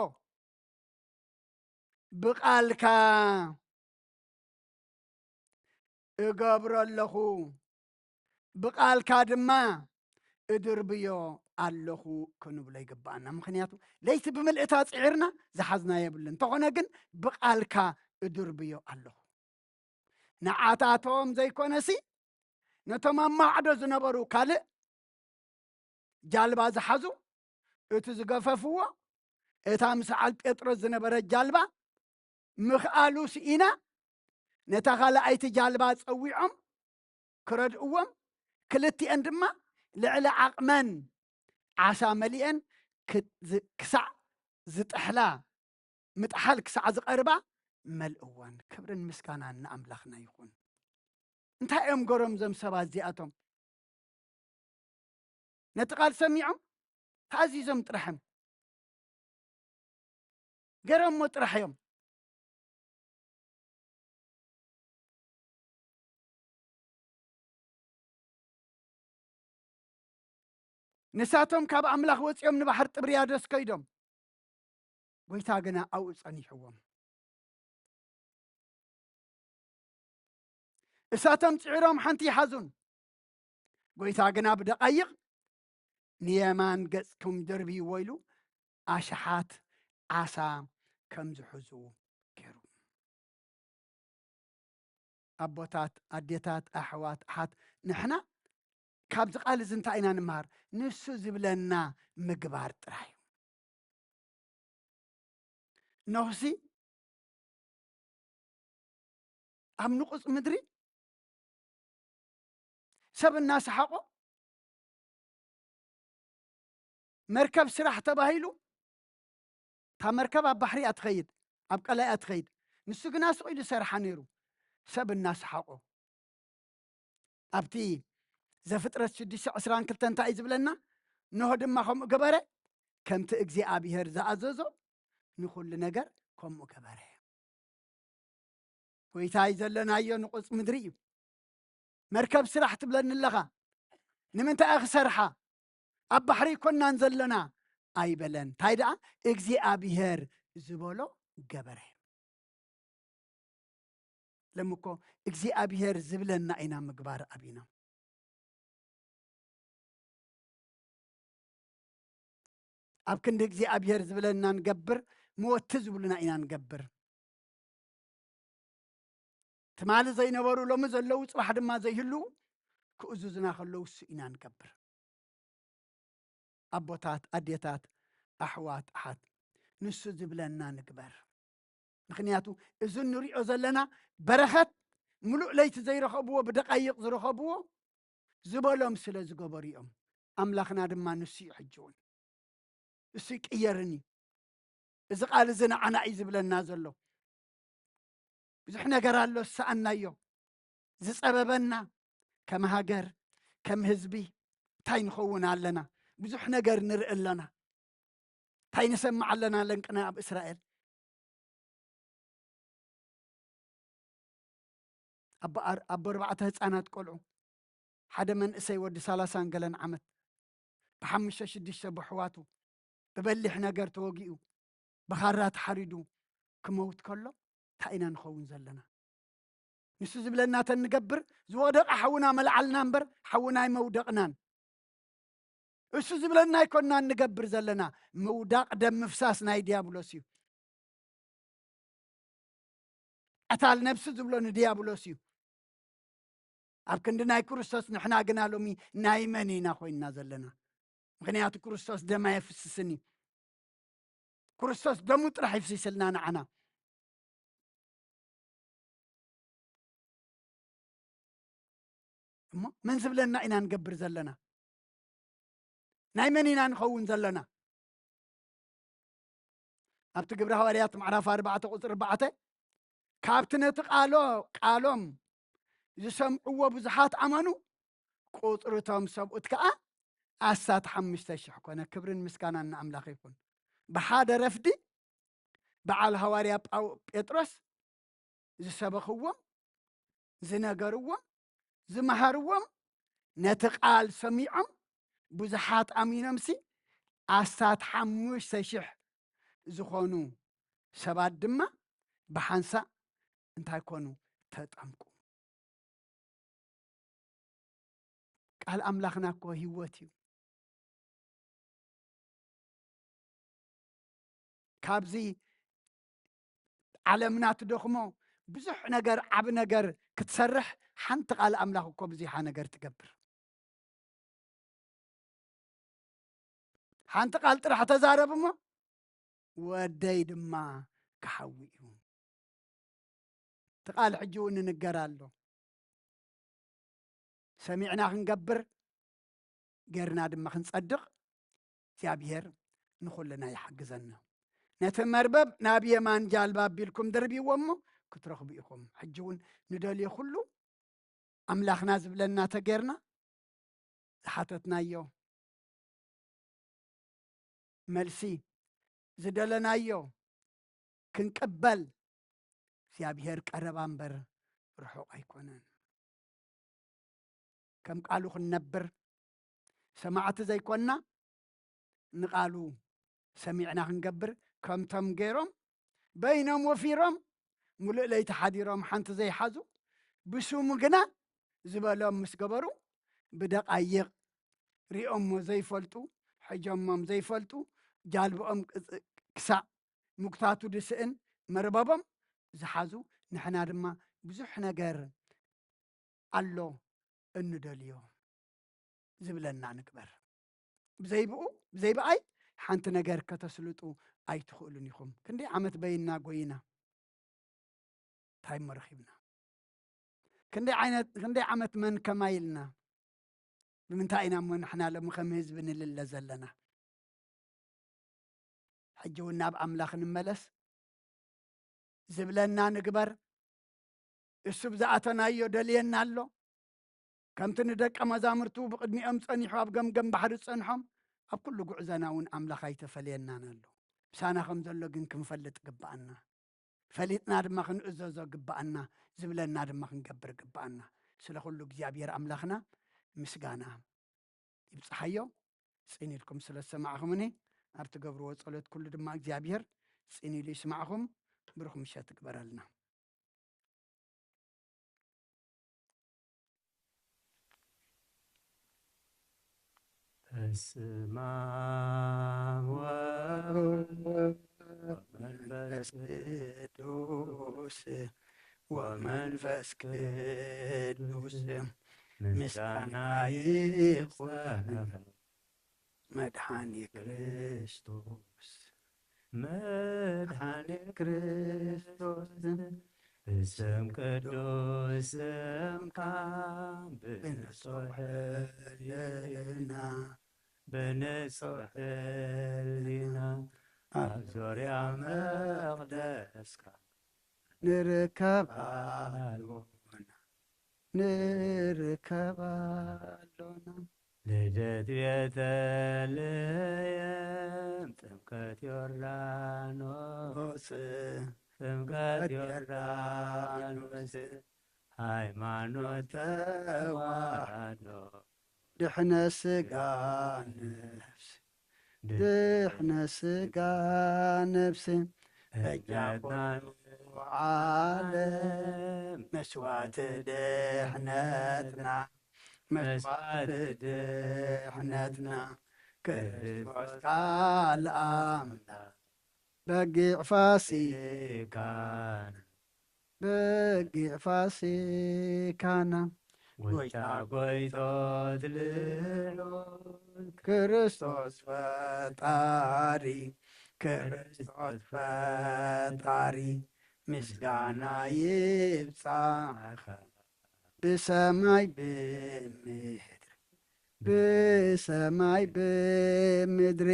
ብቓልካ እገብሮ ኣለኹ፣ ብቓልካ ድማ እድርብዮ ኣለኹ ክንብሎ ይግብኣና። ምኽንያቱ ለይቲ ብምልእታ ጽዒርና ዝሓዝና የብልን። እንተኾነ ግን ብቓልካ እድርብዮ ኣለኹ። ንዓታቶም ዘይኮነሲ ነቶም ኣብ ማዕዶ ዝነበሩ ካልእ ጃልባ ዝሓዙ፣ እቲ ዝገፈፍዎ፣ እታ ምስ በዓል ጴጥሮስ ዝነበረት ጃልባ ምኽኣሉ ስኢና፣ ነታ ካልኣይቲ ጃልባ ጸዊዖም ክረድእዎም፣ ክልቲኤን ድማ ልዕሊ ዓቕመን ዓሳ መሊኤን ክ-፣ ዝ-፣ ክሳዕ ዝጥሕላ፣ ምጥሓል ክሳዕ ዝቐርባ መልእወን። ክብርን ምስጋናን ንኣምላኽና ይኹን። እንታይ እዮም ገሮም እዞም ሰባት እዚኣቶም? ነቲ ቃል ሰሚዖም ተኣዚዞም ጥራሕ እዮም። ገሮሞ ጥራሕ እዮም። ንሳቶም ካብ ኣምላኽ ወጺኦም ንባሕሪ ጥብርያዶስ ከይዶም፣ ጎይታ ግና ኣብኡ ጸኒሕዎም። እሳቶም ጽዒሮም ሓንቲ ይሓዙን፣ ጎይታ ግና ብደቓይቕ ንየማን ገጽኩም ደርብይዎ ኢሉ ኣሽሓት ዓሳ ከም ዝሕዙ ገይሩ። ኣቦታት፣ ኣዴታት፣ ኣሕዋት፣ ኣሓት፣ ንሕና ካብዚ ቃል እዚ እንታይ ኢና ንምሃር? ንሱ ዝብለና ምግባር ጥራይ እዩ። ኖህሲ ኣብ ንቑጽ ምድሪ ሰብ እናሰሓቖ፣ መርከብ ስራሕ ተባሂሉ፣ እታ መርከብ ኣብ ባሕሪ እያ ትኸይድ፣ ኣብ ቀላይ እያ ትኸይድ። ንሱ ግና ስቕ ኢሉ ይሰርሓ ነይሩ፣ ሰብ እናሰሓቖ። ኣብቲ ዘፍጥረት ሽዱሽተ ዕስራን ክልተን እንታይ እዩ ዝብለና? ኖህ ድማ ከምኡ ገበረ፣ ከምቲ እግዚኣብሔር ዝኣዘዞ ንኹሉ ነገር ከምኡ ገበረ። ጎይታይ፣ ዘለናዮ ንቑጽ ምድሪ እዩ። መርከብ ስራሕ ትብለኒ ኣለኻ፣ ንምንታይ እየ ክሰርሓ? ኣብ ባሕሪ ኣይኮናን ዘለና ኣይበለን። እንታይ ደኣ እግዚኣብሔር ዝበሎ ገበረ። ሎሚ እኮ እግዚኣብሔር ዝብለና ኢና ምግባር ኣብና። ኣብ ክንዲ እግዚኣብሔር ዝብለና ንገብር፣ ምወቲ ዝብሉና ኢና ንገብር። ትማሊ ዘይነበሩ ሎሚ ዘለዉ፣ ጽባሕ ድማ ዘይህልዉ፣ ክእዙዝና ከለዉ እሱ ኢና ንገብር። ኣቦታት፣ ኣዴታት፣ ኣሕዋት፣ ኣሓት፣ ንሱ ዝብለና ንግበር። ምኽንያቱ እዚ እንሪኦ ዘለና በረኸት፣ ምሉእ ለይቲ ዘይረኸብዎ፣ ብደቃይቕ ዝረኸብዎ፣ ዝበሎም ስለ ዝገበሩ እዮም። ኣምላኽና ድማ ንሱ እዩ። ሕጂ እውን እሱ ይቅየርን እዩ። እዚ ቃል እዚ ንዓና እዩ ዝብለና ዘሎ። ብዙሕ ነገር ኣሎ ዝሰኣናዮ፣ ዝጸበበና፣ ከም ሃገር፣ ከም ህዝቢ እንታይ ንኸውን ኣለና? ብዙሕ ነገር ንርኢ ኣለና። እንታይ ንሰምዕ ኣለና? ለንቅና ኣብ እስራኤል። ኣቦ ኣር-፣ ኣቦ ኣርባዕተ ህጻናት ቆልዑ፣ ሓደ መንእሰይ ወዲ ሰላሳን ገለን ዓመት፣ ብሓሙሽተ ሽዱሽተ ብሕዋቱ፣ ብበሊሕ ነገር ተወጊኡ፣ ብኻራ ተሓሪዱ ክመውት ከሎ፣ እንታይ ኢና ንኸውን ዘለና? ንሱ ዝብለና ተንገብር፣ ዝወደቐ ሓውና መልዓልና እምበር፣ ሓውና ኣይመውደቕናን። እሱ ዝብለና ኣይኮንናን ንገብር ዘለና። ምውዳቕ ደም ምፍሳስ ናይ ዲያብሎስ እዩ። ቀታል ነብሲ ዝብሎ ንዲያብሎስ እዩ። ኣብ ክንዲ ናይ ክርስቶስ ንሕና ግና ሎሚ ናይ መን ኢና ኮይንና ዘለና? ምኽንያቱ ክርስቶስ ደም ኣየፍስስን እዩ። ክርስቶስ ደሙ ጥራሕ ይፍስስልና ንዓና። እሞ መን ዝብለና ኢና ንገብር ዘለና? ናይ መን ኢና ንኸውን ዘለና? ኣብቲ ግብረ ሃዋርያት ምዕራፍ ኣርባዕተ ቁጽሪ ኣርባዕተ፣ ካብቲ ነቲ ቃሎ-፣ ቃሎም ዝሰምዕዎ ብዙሓት ኣመኑ፣ ቁጽሪ እቶም ሰብኡት ከኣ ኣስታት ሓሙሽተ ሽሕ ኮነ። ክብርን ምስጋናን ንኣምላኽ ይኹን። ብሓደ ረፍዲ በዓል ሃዋርያ ጳው-፣ ጴጥሮስ ዝሰበኽዎም፣ ዝነገርዎም፣ ዝመሃርዎም፣ ነቲ ቃል ሰሚዖም ብዙሓት ኣሚኖምሲ፣ ኣስታት ሓሙሽተ ሽሕ ዝኾኑ ሰባት ድማ ብሓንሳእ እንታይ ኮኑ? ተጠምቁ። ቃል ኣምላኽና እኮ ህይወት እዩ። ካብዚ ዓለምና ትደኽሞ ብዙሕ ነገር፣ ዓቢ ነገር ክትሰርሕ፣ ሓንቲ ቃል ኣምላኽ እኮ ብዙሓ ነገር ትገብር። ሓንቲ ቃል ጥራሕ ተዛረብ እሞ፣ ወደይ ድማ ክሓዊ እዩ። እቲ ቃል ሕጂ እውን ንንገር ኣሎ። ሰሚዕና ክንገብር፣ ጌርና ድማ ክንጸድቕ እግዚኣብሔር ንኹልና ይሓግዘና። ነቲ መርበብ ናብ የማን ጃልባ ኣቢልኩም ደርብይዎ እሞ ክትረኽቡ ኢኹም። ሕጂ እውን ንደልዮ ኩሉ ኣምላኽና ዝብለና ተጌርና፣ ዝሓተትናዮ መልሲ፣ ዝደለናዮ ክንቅበል እግዚኣብሔር ቀረባ እምበር ርሑቕ ኣይኮነን። ከም ቃሉ ክንነብር፣ ሰማዕቲ ዘይኮንና፣ ንቃሉ ሰሚዕና ክንገብር፣ ከምቶም ገይሮም በይኖም ወፊሮም፣ ምሉእ ለይቲ ሓዲሮም ሓንቲ ዘይሓዙ፣ ብስሙ ግና ዝበሎም ምስ ገበሩ፣ ብደቃይቕ ሪኦሞ ዘይፈልጡ፣ ሕጆሞም ዘይፈልጡ፣ ጃልብኦም ክስ-፣ ክሳዕ ምጉታቱ ድስእን መርበቦም ዝሓዙ፣ ንሕና ድማ ብዙሕ ነገር ኣሎ እንደልዮ ዝብለና ንግበር። ብዘይብኡ፣ ብዘይብኣይ ሓንቲ ነገር ከተስልጡ ኣይትኽእሉን ኢኹም። ክንደይ ዓመት በይንና ጎይና፣ እንታይ እሞ ረኺብና? ክንደይ ዓይነት፣ ክንደይ ዓመት መን ከማይ ኢልና? ብምንታይ ኢና እሞ ንሕና ሎሚ ከም ህዝቢ ንልለ ዘለና? ሕጂ እውን ናብ ኣምላኽ ንመለስ። ዝብለና ንግበር። እሱ ብዝኣተናዮ ደልየና ኣሎ። ከምቲ ንደቀ መዛሙርቱ ብቕድሚኦም ጸኒሑ ኣብ ገምገም ባሕሪ ዝጸንሖም፣ ኣብ ኩሉ ጉዕዞና እውን ኣምላኽ ኣይተፈለየናን ኣሎ። ምሳና ከም ዘሎ ግን ክንፈልጥ ግብኣና። ፈሊጥና ድማ ክንእዘዞ ግብኣና፣ ዝብለና ድማ ክንገብር ግብኣና። ስለ ኩሉ እግዚኣብሔር ኣምላኽና ምስጋና ይብጽሓዮ። ጽን ኢልኩም ስለ ዝሰማዕኹምኒ፣ ኣብ ትገብርዎ ጸሎት ኩሉ ድማ እግዚኣብሔር ጽን ኢሉ ይስማዕኹም። ብሩኽ ምሸት ይግበረልና። በስመ አብ ወወልድ ወመንፈስ ቅዱስ፣ ወመንፈስ ቅዱስ ምስጋና ይኹን መድኃኔ ክርስቶስ። መድኃኔ ክርስቶስ፣ ብስም ቅዱስ ስምካ ብንጹሕ ህሊና፣ ብንጹሕ ህሊና ኣብ ዙርያ መቕደስካ ንርከብ ኣሎና፣ ንርከብ ኣሎና። ልደት ቤተልሔም፣ ጥምቀት ዮርዳኖስ፣ ጥምቀት ዮርዳኖስ፣ ሃይማኖት ተዋህዶ፣ ድሕነ ስጋ ነፍስ፣ ድሕነ ስጋ ነፍስ፣ በጃ ኩሉ ዓለም፣ መስዋዕቲ ድሕነትና፣ መስዋዕቲ ድሕነትና፣ ክርስቶስ ቃል ኣምላኽ፣ በጊዕ ፋሲካና፣ በጊዕ ፋሲካና፣ ጎይታ ጎይቶት ልዑል፣ ክርስቶስ ፈጣሪ፣ ክርስቶስ ፈጣሪ፣ ምስጋና ይብጻሕኻ፣ ብሰማይ ብምድሪ፣ ብሰማይ ብምድሪ፣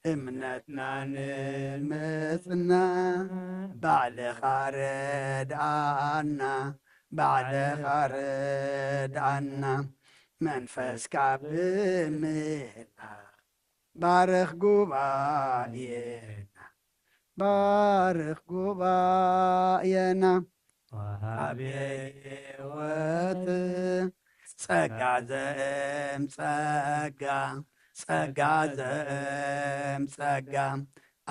እምነትና ንምጽና፣ ባዕልኻ ርድኣና፣ ባዕልኻ ርድኣና፣ መንፈስካ ብምልኣኽ፣ ባርኽ ጉባኤና፣ ባርኽ ጉባኤና። ወሃቤ ሕይወት፣ ጸጋ ዘእም ጸጋ፣ ጸጋ ዘእም ጸጋ።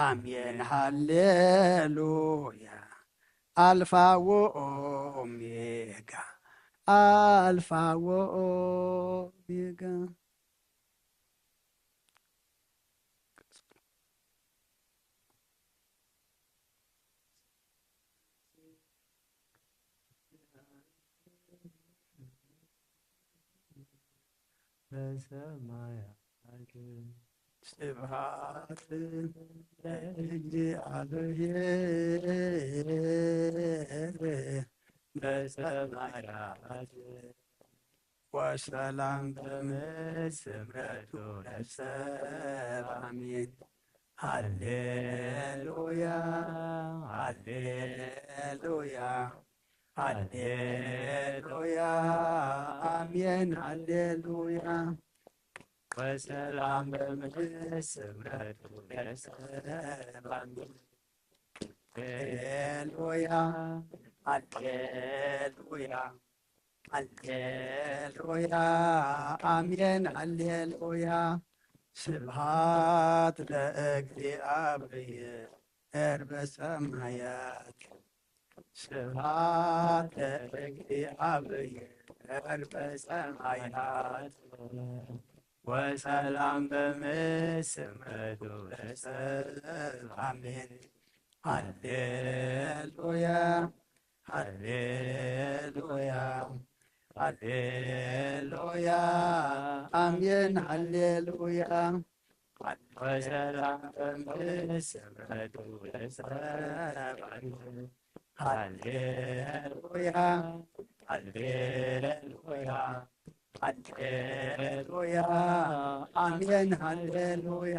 ኣሜን ሃሌሉያ። ኣልፋ ወኦሜጋ፣ ኣልፋ ወኦሜጋ። በሰማያት ስብሐት ለእግዚአብሔር በሰማያት ወሰላም በምድር ስምረቱ ለሰብ። አሜን። ሃሌሉያ፣ ሃሌሉያ፣ ሃሌሉያ፣ አሜን፣ ሃሌሉያ። ወሰላም በምድር ስምረቱ ለሰብ። አሜን። ሃሌሉያ፣ ሃሌሉያ፣ ሃሌሉያ፣ አሜን፣ ሃሌሉያ። ስብሐት ለእግዚአብሔር በሰማያት፣ ስብሐት ለእግዚአብሔር በሰማያት፣ ወሰላም በምድር ስምረቱ ለሰብ። አሜን። ሃሌሉያ፣ ሃሌሉያ፣ ሃሌሉያ፣ አሜን፣ ሃሌሉያ። ወሰላም በምድር ስምረቱ ለሰብ። ሃሌሉያ፣ ሃሌሉያ፣ ሃሌሉያ፣ አሜን፣ ሃሌሉያ።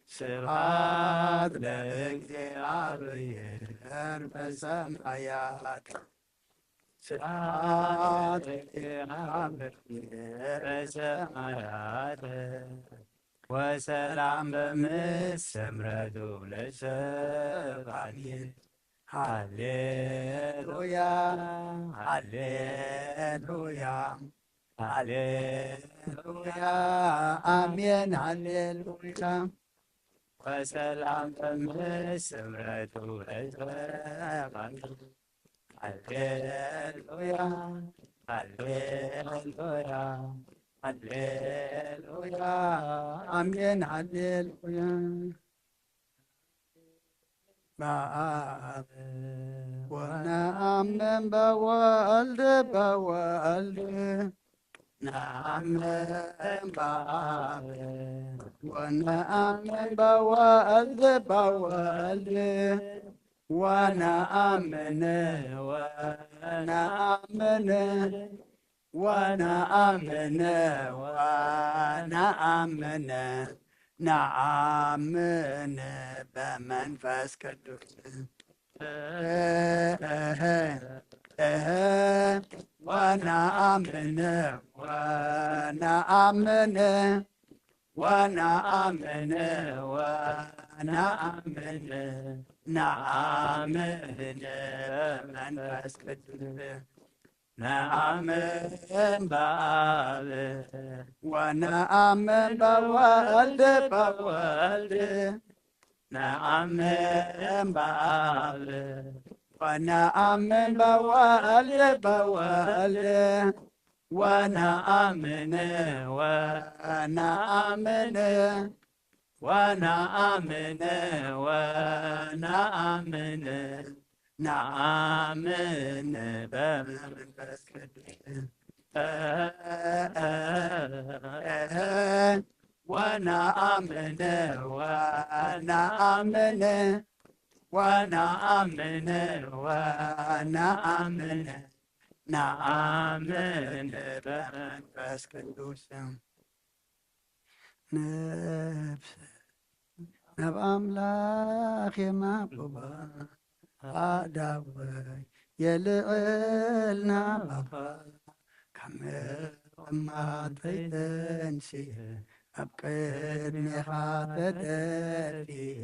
ስብሐት ለእግዚአብሔር በሰማያት፣ ስብሐት ለኪ አብ ሰማያት ወሰላም በምድር ስምረቱ ለሰብ። አሜን። ሃሌሉያ፣ ሃሌሉያ፣ ሃሌሉያ፣ አሜን፣ ሃሌሉያ። ወሰላም በምድር ስምረቱ ለሰብ። አሜን። ሃሌሉያ፣ ሃሌሉያ፣ ሃሌሉያ፣ አሜን፣ ሃሌሉያ። በአብ ወነአምን በወልድ፣ በወልድ ነአምን በአብ ወነአምን በወልድ፣ በወልድ ወነአምን ወነአምን ወነአምን ወነአምን ነአምን በመንፈስ ቅዱስ። እህ፣ እህ፣ ወነአምን ወነአምን ወነአምን ወነአምን ነአምን በመንፈስ ቅዱስ። ነአምን በአብ ወነአምን በወልድ፣ በወልድ ነአምን በአብ ወነአምን በወልድ፣ በወልድ ወነአምን ወነአምን ወነአምን ወነአምን ነአምን በመንፈስ ቅዱስ። ወነአምን ወነአምን ወነአምን ነአምን በመንፈስ ቅዱስ። ነፍስ ናብ ኣምላኽ የማዕቁባ፣ ኣእዳወይ የልዕል ናባኻ። ካብ ምቕማጠይ ተንሲኤ፣ ኣብ ቅድሜኻ ተደፊኤ፣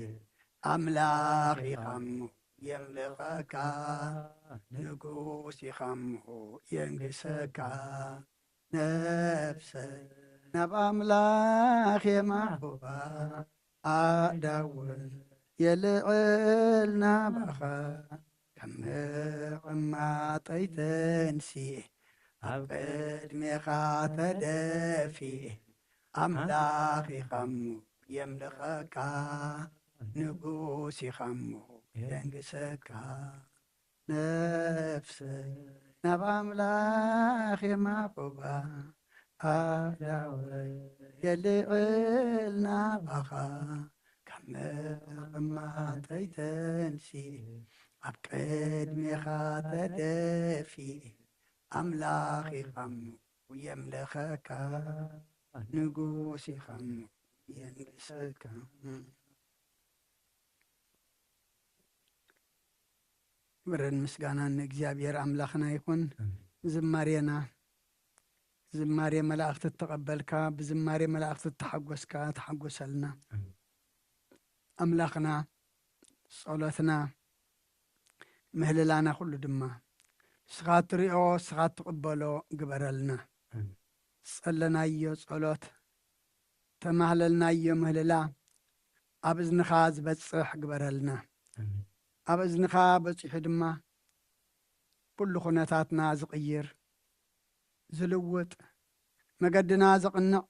ኣምላኽ ኢኻ እሞ የምልኸካ፣ ንጉስ ኢኻ እሞ የንግሰካ። ነፍሰይ ናብ ኣምላኽ የማዕቁባ፣ ኣእዳወይ የልዕል ናባኻ። ካብ ምቕማጠይ ተንሲኤ፣ ኣብ ቅድሜኻ ተደፊኤ፣ ኣምላኽ ኢኻ እሞ የምልኸካ፣ ንጉስ ኢኻ እሞ የንግሰካ። ነፍሰይ ናብ ኣምላኽ የማዕቁባ፣ ኣእዳወይ የልዕል ናባኻ። ካብ ምቕማጠይ ተንሲኤ፣ ኣብ ቅድሜኻ ተደፊኤ፣ ኣምላኽ ኢኻ እሞ የምልኸካ፣ ንጉስ ኢኻ እሞ የንግሰካ። ክብርን ምስጋናን ንእግዚኣብሔር ኣምላኽና ይኹን። ኣሜን። ዝማሬና ዝማሬ መላእኽቲ እተቐበልካ፣ ብዝማሬ መላእኽቲ እተሓጎስካ ተሓጎሰልና። ኣሜን። ኣምላኽና ጸሎትና ምህልላና ኩሉ ድማ ንስኻ እትሪኦ ንስኻ እትቕበሎ ግበረልና። ኣሜን። ዝጸለናዮ ጸሎት፣ ተማህለልናዮ ምህልላ ኣብ እዝንኻ ዝበጽሕ ግበረልና። ኣሜን። ኣብ እዝንኻ በጺሑ ድማ ኩሉ ኩነታትና ዝቕይር፣ ዝልውጥ፣ መገድና ዘቕንዕ፣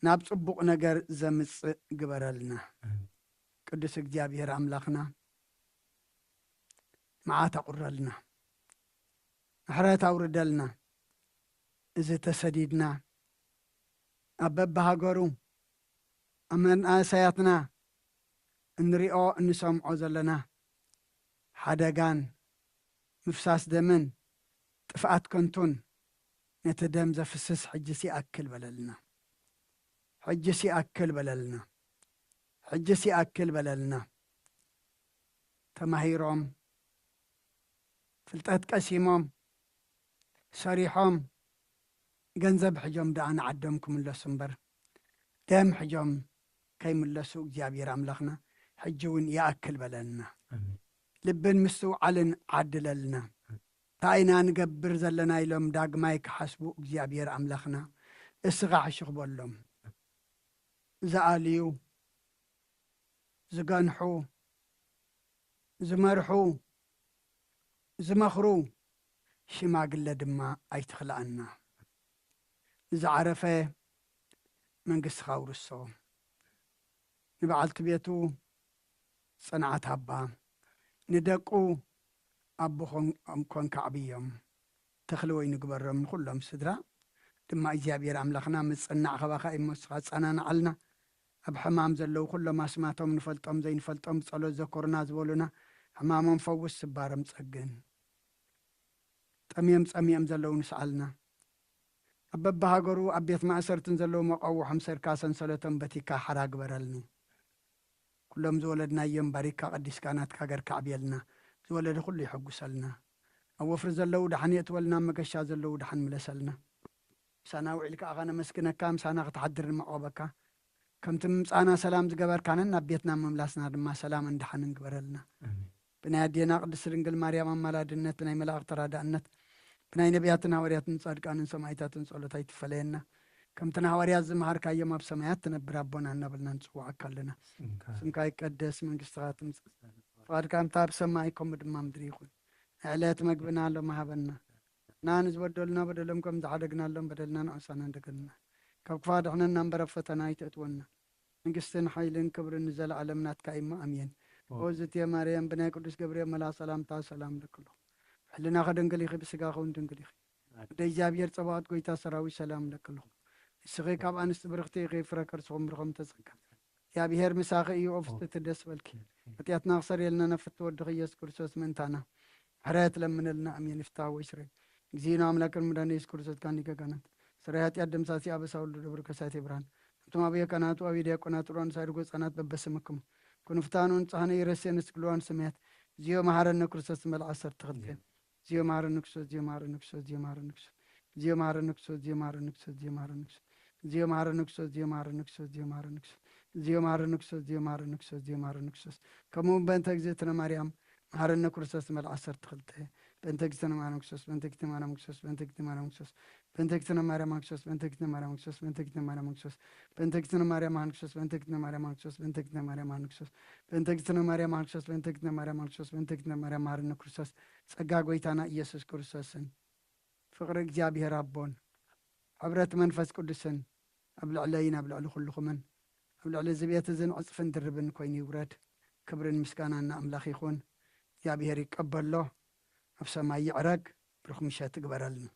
ናብ ጽቡቕ ነገር ዘምጽእ ግበረልና። ኣሜን። ቅዱስ እግዚኣብሔር ኣምላኽና፣ መዓት ኣቑረልና፣ ምሕረት ኣውርደልና። እዚ ተሰዲድና ኣብ በብሃገሩ ኣብ መናእሰያትና እንሪኦ እንሰምዖ ዘለና ሓደጋን ምፍሳስ ደምን ጥፍኣት ከንቱን ነቲ ደም ዘፍስስ ሕጅስ ይኣክል በለልና። ሕጅስ ይኣክል በለልና። ሕጅስ ይኣክል በለልና። ተማሂሮም፣ ፍልጠት ቀሲሞም፣ ሰሪሖም ገንዘብ ሕጆም ደኣ ንዓዶም ክምለሱ እምበር፣ ደም ሕጆም ከይምለሱ እግዚኣብሔር ኣምላኽና ሕጂ እውን ይኣክል በለልና። ኣሜን። ልብን ምስትውዓልን ዓድለልና። እንታይ ኢና ንገብር ዘለና ኢሎም ዳግማይ ክሓስቡ እግዚኣብሔር ኣምላኽና እስኻ ሕሹኽ በሎም። ዝኣልዩ፣ ዝገንሑ፣ ዝመርሑ፣ ዝመኽሩ ሽማግለ ድማ ኣይትኽልኣና። ንዝዓረፈ መንግስትኻ ኣውርሶ። ንበዓልቲ ቤቱ ጽንዓት ሃባ። ንደቁ ኣቦ ኾን-፣ ኮንካ ኣዕብዮም። ተኽሊ ወይኒ ግበሮም። ንኹሎም ስድራ ድማ እግዚኣብሔር ኣምላኽና ምጽናዕ ካባኻ እዩ እሞ ንስኻ ጸናንዓልና። ኣብ ሕማም ዘለዉ ኩሎም ኣስማቶም ንፈልጦም ዘይንፈልጦም ብጸሎት ዘኮርና ዝበሉና ሕማሞም ፈውስ፣ ስባሮም ጸግን። ጠምዮም ጸሚኦም ዘለዉ ንስኣልና። ኣብ በብሃገሩ ኣብ ቤት ማእሰርትን ዘለዉ መቃውሖም ሰርካ ሰንሰለቶም በቲካ ሓራ ግበረልና። ኩሎም ዝወለድናዮም ባሪካ ቀዲስካ ናትካ ገርካ ኣዕብየልና። ዝወለደ ኩሉ ይሐጉሰልና። ኣብ ወፍሪ ዘለዉ ደሓን የእትወልና፣ ኣብ መገሻ ዘለዉ ደሓን ምለሰልና። ምሳና ውዒልካ ኣኻ ነመስግነካ፣ ምሳና ክትሓድር ንመቆበካ። ከምቲ ምምጻእና ሰላም ዝገበርካንን ናብ ቤትና ምምላስና ድማ ሰላምን ደሓንን ግበረልና። ኣሜን። ብናይ ኣዴና ቅድስት ድንግል ማርያም ኣማላድነት፣ ብናይ መላእኽቲ ተራዳእነት፣ ብናይ ነቢያትን ሃዋርያትን ጻድቃንን ሰማዕታትን ጸሎት ኣይትፈለየና። ከምቲ ንሃዋርያት ዝመሃርካዮም ኣብ ሰማያት ትነብር ኣቦና እናበልና ንጽውዓካ ኣለና። ስምካ ስምካ ይቀደስ፣ መንግስትኻ ትምጻእ፣ ፍቓድካ ከምታ ኣብ ሰማይ ከምኡ ድማ ምድሪ ይኹን። ንዕለት መግብና ሎሚ ሃበና። እና ንዝበደሉና በደሎም ከም ዝሓደግናሎም በደልና ንኣሳና እንደገልና። ካብ ክፋ ድሕነና እምበር ኣብ ፈተና ኣይተእትወና። መንግስትን ሓይልን ክብርን ንዘለዓለም ናትካ እዩ እሞ ኣሜን። ኦ። ኦ ዝትየ ማርያም ብናይ ቅዱስ ገብርኤል መልኣ ሰላምታ ሰላም እልኪ ኣለኹ። ሕልናኺ ድንግል ኢኺ፣ ብስጋኺ እውን ድንግል ኢኺ። ወደ እግዚኣብሔር ጸባኦት ጎይታ ሰራዊት ሰላም እልኪ ኣለኹ። ንስኺ ካብ ኣንስቲ ብርኽቲ ኢኺ፣ ፍረ ከርስኹም ብሩኽ ተጸጋ። እግዚኣብሔር ምሳኺ እዩ፣ ኦ ፍጽሕቲ ደስ በልኪ። ሓጢኣትና ክሰርየልና ናብ ፍትወ ወድኺ ኢየሱስ ክርስቶስ ምእንታና ምሕረት ለምነልና። ኣሜን። ይፍታ ወይ ስረይ። እግዚእነ ኣምላክን መድኃኒነ ኢየሱስ ክርስቶስ ካኒ ገጋናት ስረይ ሓጢኣት ደምሳሲ ኣበሳ ወልዱ ደብር ከሳቴ ብርሃን እንቱም ኣበየ ካህናቱ ኣበየ ዲያቆናቱ ሮን ሳይርጎ ህፃናት በበስምክሙ ኩንፍታኑ ንጽሕነ ይረሴ ንስግልዋን ስምያት እዚዮ መሓረነ ክርስቶስ መልዓ ሰርተኽልቴን እዚዮ መሓረነ ክርስቶስ እዚዮ መሓረነ ክርስቶስ እዚዮ መሓረነ ክርስቶስ እዚዮ መሓረነ ክርስቶስ እዚዮ መሓረነ ክርስቶስ እዚዮ መሓረነ ክርስቶስ እዚዮ መሓረነ ክርስቶስ እዚዮ መሓረነ ክርስቶስ እዚዮ መሓረነ ክርስቶስ እዚዮ መሓረነ ክርስቶስ እዚዮ መሓረነ ክርስቶስ ከምኡ እውን በእንተ እግዝእትነ ማርያም መሓረነ ክርስቶስ መልዓ ሰርተኽልተ በእንተ እግዝእትነ ማርያም ክርስቶስ በእንተ እግዝእትነ ማርያም ክርስቶስ በእንተ እግዝእትነ ማርያም ክርስቶስ በእንተ እግዝእትነ ማርያም ክርስቶስ በእንተ እግዝእትነ ማርያም ክርስቶስ በእንተ እግዝእትነ ማርያም ክርስቶስ በእንተ እግዝእትነ ማርያም መሓረነ ክርስቶስ በእንተ እግዝእትነ ማርያም መሓረነ ክርስቶስ በእንተ እግዝእትነ ማርያም መሓረነ ክርስቶስ በእንተ እግዝእትነ ማርያም መሓረነ ክርስቶስ በእንተ እግዝእትነ ማርያም መሓረነ ክርስቶስ ጸጋ ጎይታና ኢየሱስ ክርስቶስን ፍቕሪ እግዚኣብሔር ኣቦን ፍቕሪ እግዚኣብሔር ኣቦን ሕብረት መንፈስ ቅዱስን ኣብ ልዕለይን ኣብ ልዕሊ ኩልኹምን ኣብ ልዕሊ እዚ ቤት እዝን ዕጽፍን ድርብን ኮይኑ ይውረድ። ክብርን ምስጋናን ንኣምላኽ ይኹን። እግዚኣብሔር ይቀበሎ፣ ኣብ ሰማይ ይዕረግ። ብሩኽ ምሸት ይግበረልና።